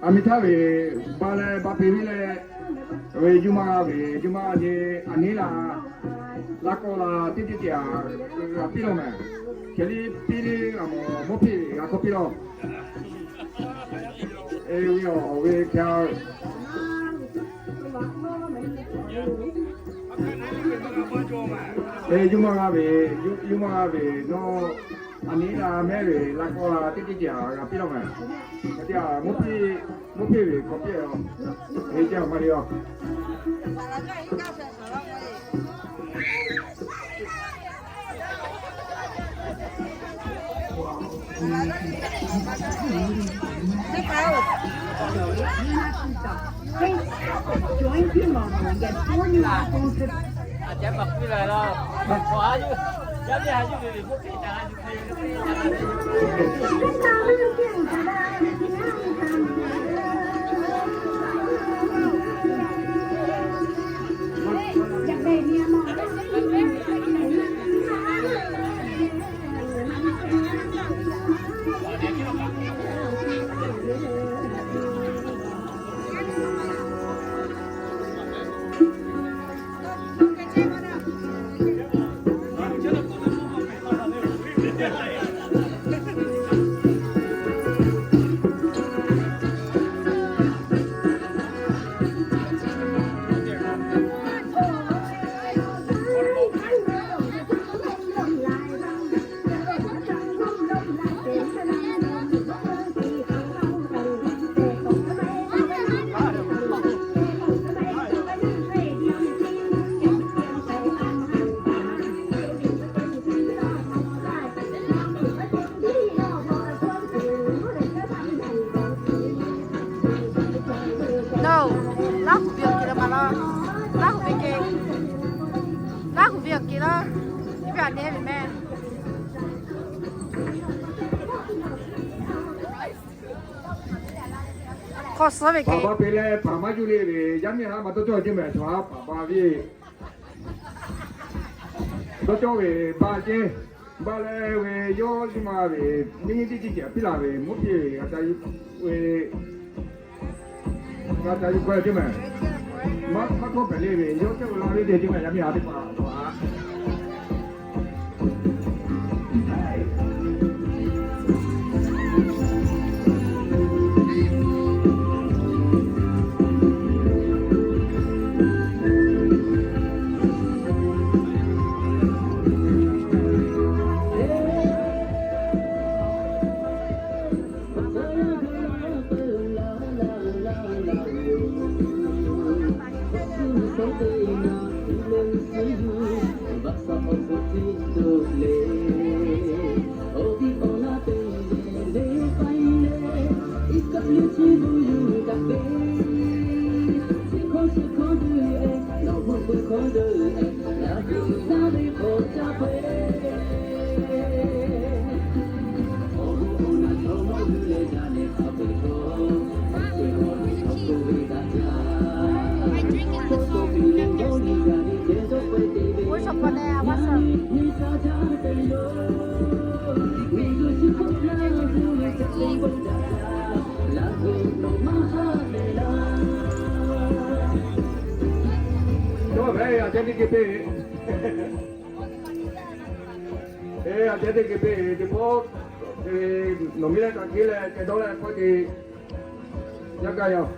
A miˇ htaˇ ve, ba leh ba peꞈ ve leh, ve juˇ maˇ g'a ve, juˇ maˇ g'a ce, a neˉ la, laˇ kawˆ la teˇ teˇ ce a, g'a piˇ lawˬ mehˍ. Hk'e le piˇ le, a mawˬ mawˇ hpeˇ ve g'a kawˆ piˇ lawˬ. E ve awˬ ve hk'e a, e juˇ maˇ g'a ve, juˇ maˇ g'a ve nawˬ, a neˉ la mehˉ ve laˇ kawˆ la teˇ teˇ ce a g'a piˇ lawˬ mehˍ. Hk'e te a mawˇ hpeˇ, mawˇ hpeˇ ve kawˆ piˇ a, e ce a maˇ le yoˬ. Nawˬ, Laˇ huˍ ve awˬ ke la ma la, Laˇ huˍ ve ke, Laˇ huˍ ve awˬ ke la, ve a nehˬ ve mehˬ. Hk'aw suhˉ ve ke. Paˍ ba peꞈ leh paˍ maˇ juˇ le ve, yaˇ miˇ ha maˇ dawˇ cawˇ ce mehˬ, chaw ha paˍ ba ve. Dawˇ cawˇ ve ba ce. Ba leh ve yawˇ nyi ma ve, nyiˇ nyiˇ tiˉ tiˉ ce piˇ laˬ ve, mvuhˇ piˇ ve, a ca yuˬ ve, a ca yuˬ k'ai ce mehˬ. Maˇ maˇ kawˆ pehˍ le ve, yawˇ cawˇ ve la ve te ce mehˬ, yaˇ miˇ ha teˇ hpaˍ a. Cawˇ ve a ceh teˇ geh peˇ. E, a ceh teˇ geh peˇ teˇ pawˆ, e, nawˬ miˇ leh kaꞈ kehˉ leh ceh dawˇ leh k'awꞈ te yaˇ gaˇ yaˇ.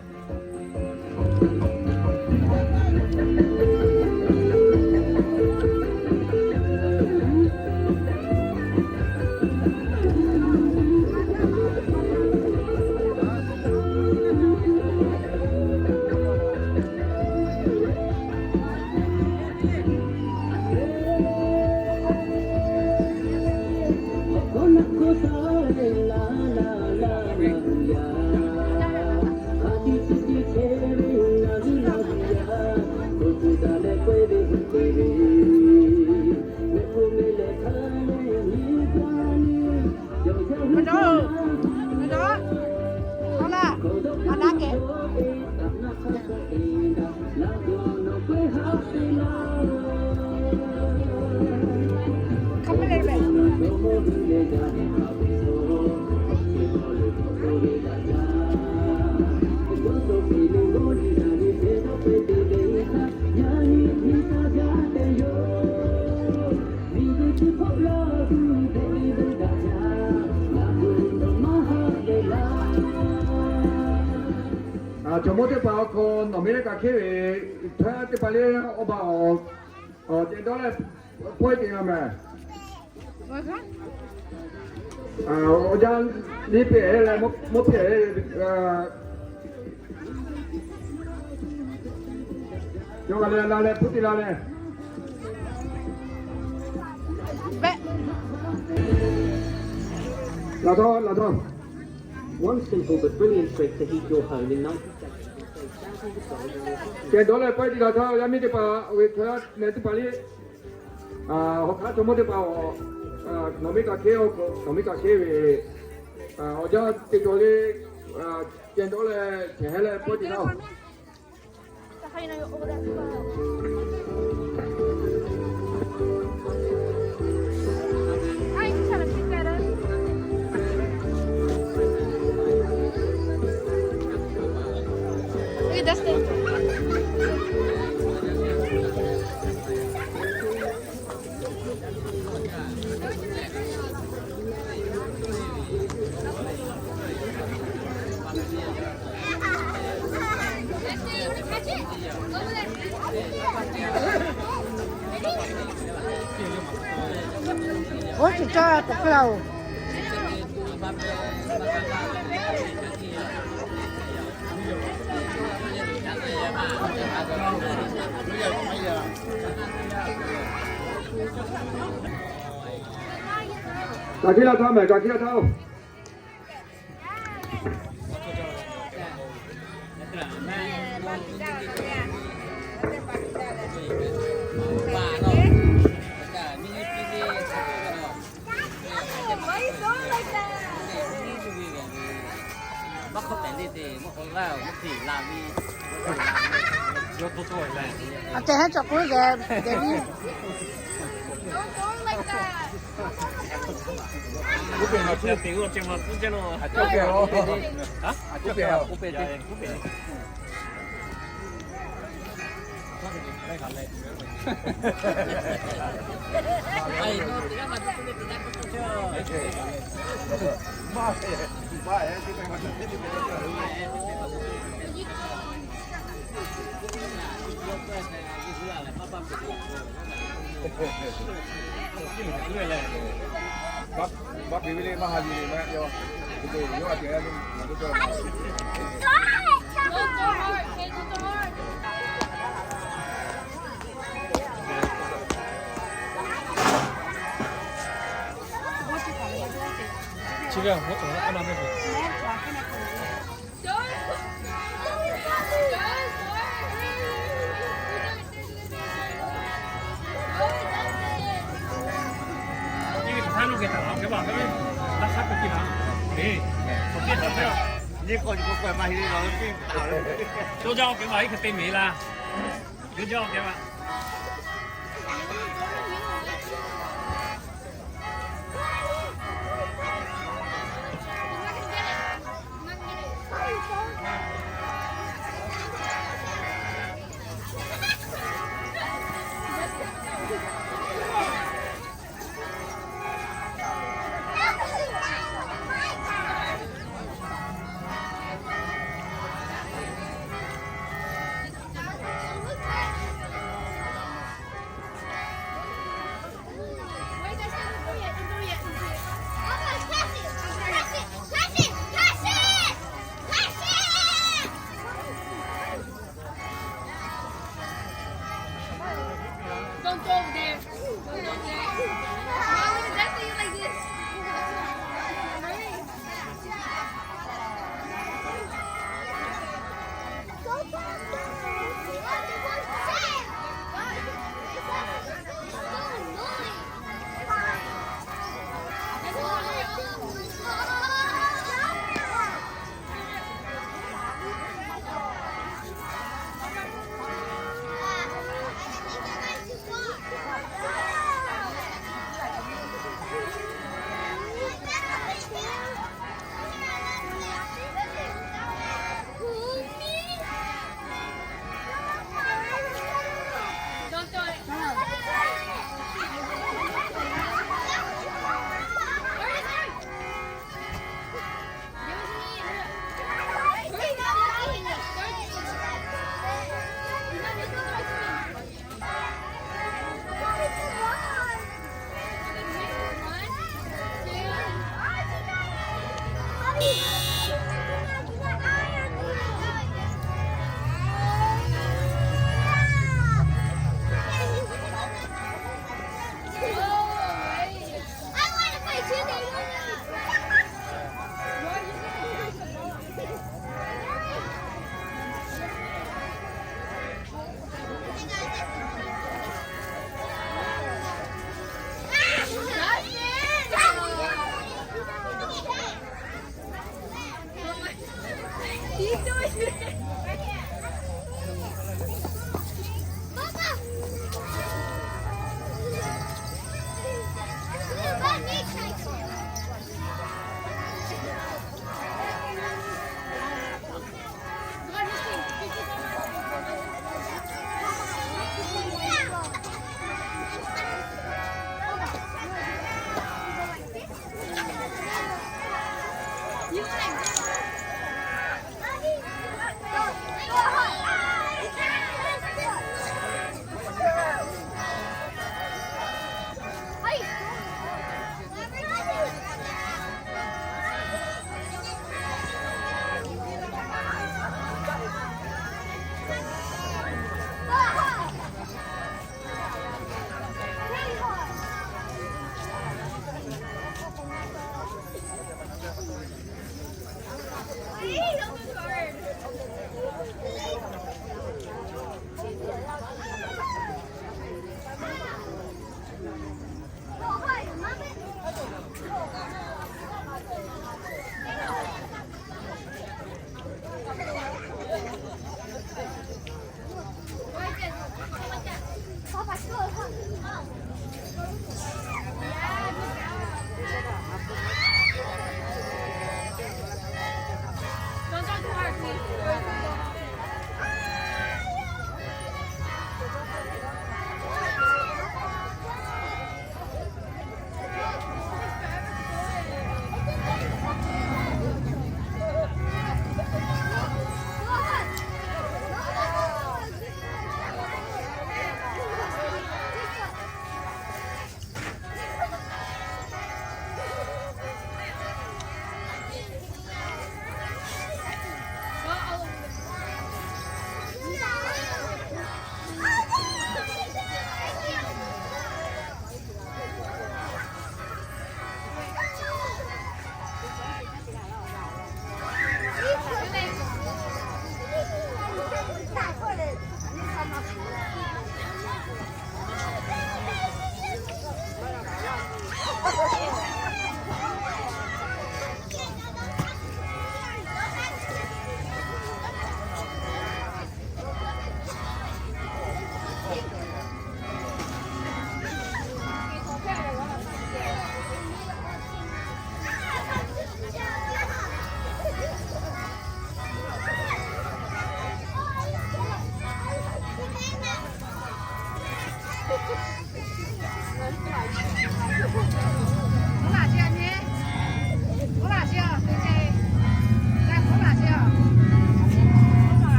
Chaw mawˇ teˇ hpaˍ awˬ hk'aw nawˬ miˇ leh kaꞈ hk'e ve, htaˇ teˇ hpaˍ lehˬ awˬ ba awˬ, awˬ ceh dawˇ leh pawehˇ te g'a mehˍ. Awˬ jaˇ liˇ piˇ leh mawˇ piˇ. Yawˇ g'a leh la leh hpu te la leh. Laˬ htawˇ, laˬ htawˇ. One simple but brilliant trick to heat your home in nineteen seventy-six. Ceh dawˇ leh pawehˇ te laˬ htawˇ, yaˇ miˇ teˇ hpaˍ, awˬ ve hk'aˬ nehˬ teˇ hpaˍ lehˬ, hawˬ hk'aˇ chaw mawˇ teˇ hpaˍ, nawˬ miˇ kaꞈ hk'e, nawˬ miˇ kaꞈ hk'e ve, awˬ jaˇ te cawˬ leh, ceh dawˇ leh ceh heh leh pawehˇ te laˬ. Oˇ ceuˬ caˇ k'oˆ hk'e la-oˬ. Kaꞈ hkiˇ la htaˇ mehˍ, kaꞈ hkiˇ la htaˇ-oˬ. Aˬ tehˬ heˉ cawˬ k'oˆ ve, dehˬ ve.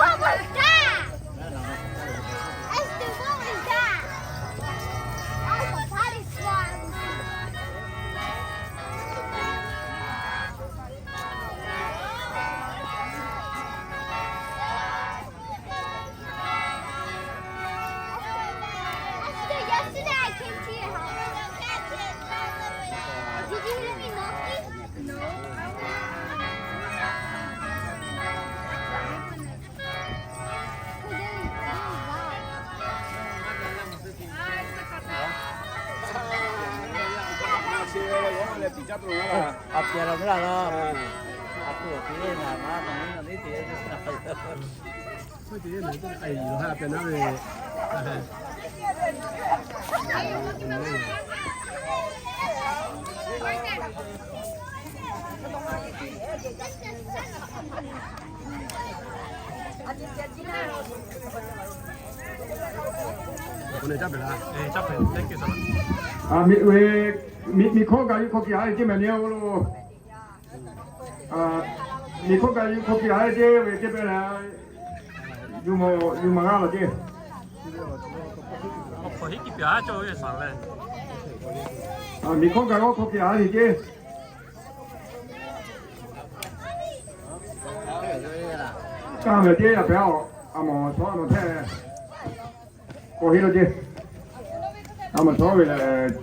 What was that? Esther, what was that? That was a party squad. Esther, yesterday I came to your house. Did you hear me knocking? No. Miˬ hkawˇ gaˬ yuˬ hk'aw kiˬ ha ve ceˇ mehˍ nyi-o lo. Miˬ hkawˇ gaˬ yuˬ hk'aw kiˬ ha ve ceˇ ve ceˇ pehˇ leh, yuˬ maˬ g'a laˬ ceˇ. Miˬ hkawˇ gaˬ g'awˇ hk'aw kiˬ ha ve ceˇ. Kaˇ mehˍ teˇ yaˇ pehˬ-a, a mawˬ chaw a nawˬ hpehˇ k'awꞈ heˆ lo ceˇ. A mawˬ chaw ve lehˬ,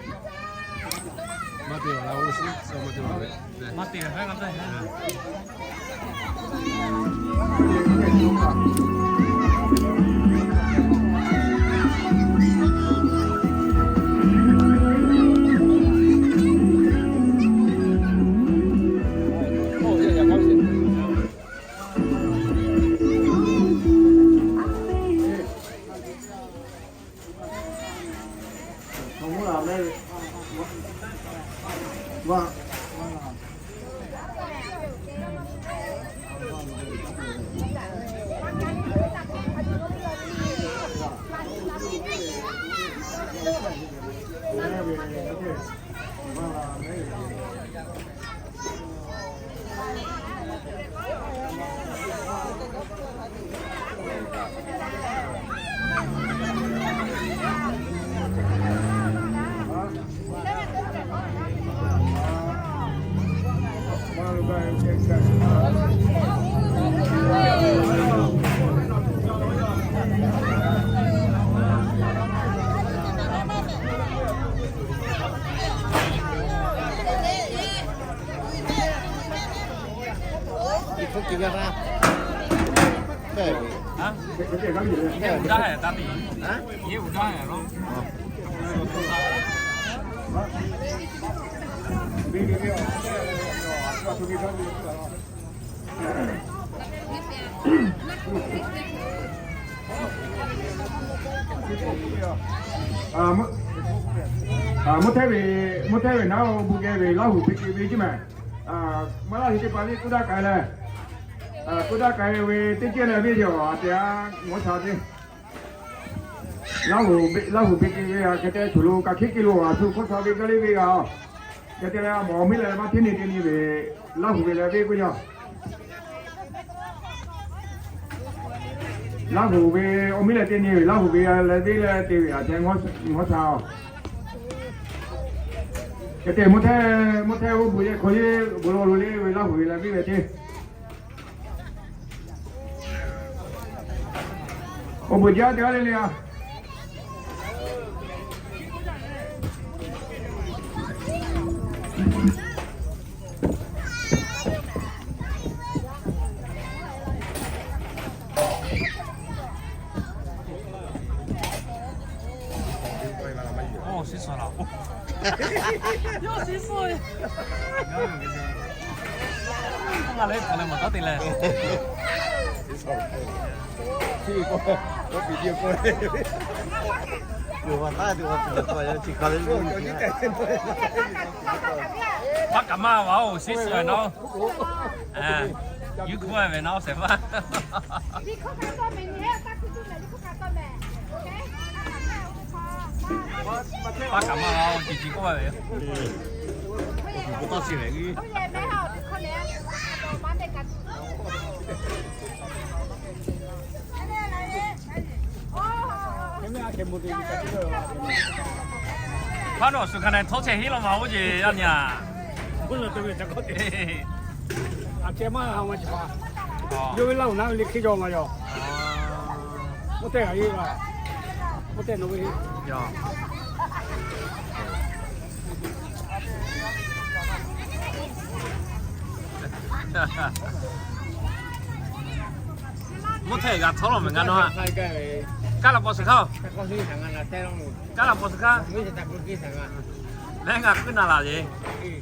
Dah ya, dah ti. Ye u dah ya lo. Mvuhˇ htehˇ ve, mvuhˇ htehˇ ve naˉ o bu geh ve Laˇ huˍ piˇ ve jiˇ mehˍ. Maˇ laˇ hui teˇ hpaˍ liˇ k'oˆ daˇ k'ai leh, k'oˆ daˇ k'ai ve teˇ ceuˬ leh venˇ yaˇ aˬ tehꞈ a, ngaw sha te. Laˇ huˍ, Laˇ huˍ piˇ ve a hk'e te tuˬ lo kaꞈ hkiˉ kiˇ lo a shu hk'oˆ sha ve gaˇ liˇ ve a. Hk'e te leh a mawˬ miˇ leh maˇ hteˇ nyi te nyi ve Laˇ huˍ ve leh venˇ k'oˆ yaˇ. Laˇ huˍ ve awˬ miˇ leh teˇ nyi ve Laˇ huˍ ve leh venˇ leh te ve aˬ tehꞈ ngaw sha a. Hk'e te mvuhˇ htehˇ, mvuhˇ htehˇ oˇ bvuhꞈ yehˬ hk'aw yeˇ bon lawˬ lo le ve Laˇ huˍ ve leh venˇ ve teˇ Awˬ bon jaˇ teˇ g'aˇ le le a. Oˇ, shiˉ suhˍ la oˇ. Yoˬ, shiˉ suhˍ. Ngaˬ leh hk'aˬ leh maˍ taˉ te leh. Maˇ kaꞈ maˇ wa oˬ, shiˉ suhˍ ve nawˉ. Yuˇ hkuˇ ve nawˉ shehˍ hpaˇ. Maˇ kaꞈ maˇ wa oˬ, ci ci k'oˆ ve yoˬ. K'o tawˇ chi lehˬ. Hpaˇ nawˬ shu hk'a na htawˇ chehˇ hiˉ law ma oˇ ce yaˇ nyi a. Yawˇ ve Laˇ huˍ naˉ ve le hkiˇ jaw ngaˬ yaˬ. Mvuhˇ htehˇ g'aꞈ yeˇ la. Mvuhˇ htehˇ nawˬ ve Mvuhˇ htehˇ g'aꞈ htawˇ lawˬ mehˍ ngaˬ nawˬ a. Kaˉ laꞈ paw suhˍ hkaˇ. Kaˉ laꞈ paw suhˍ hkaˇ. Mehˉ ngaˬ kuiˉ na laˬ le.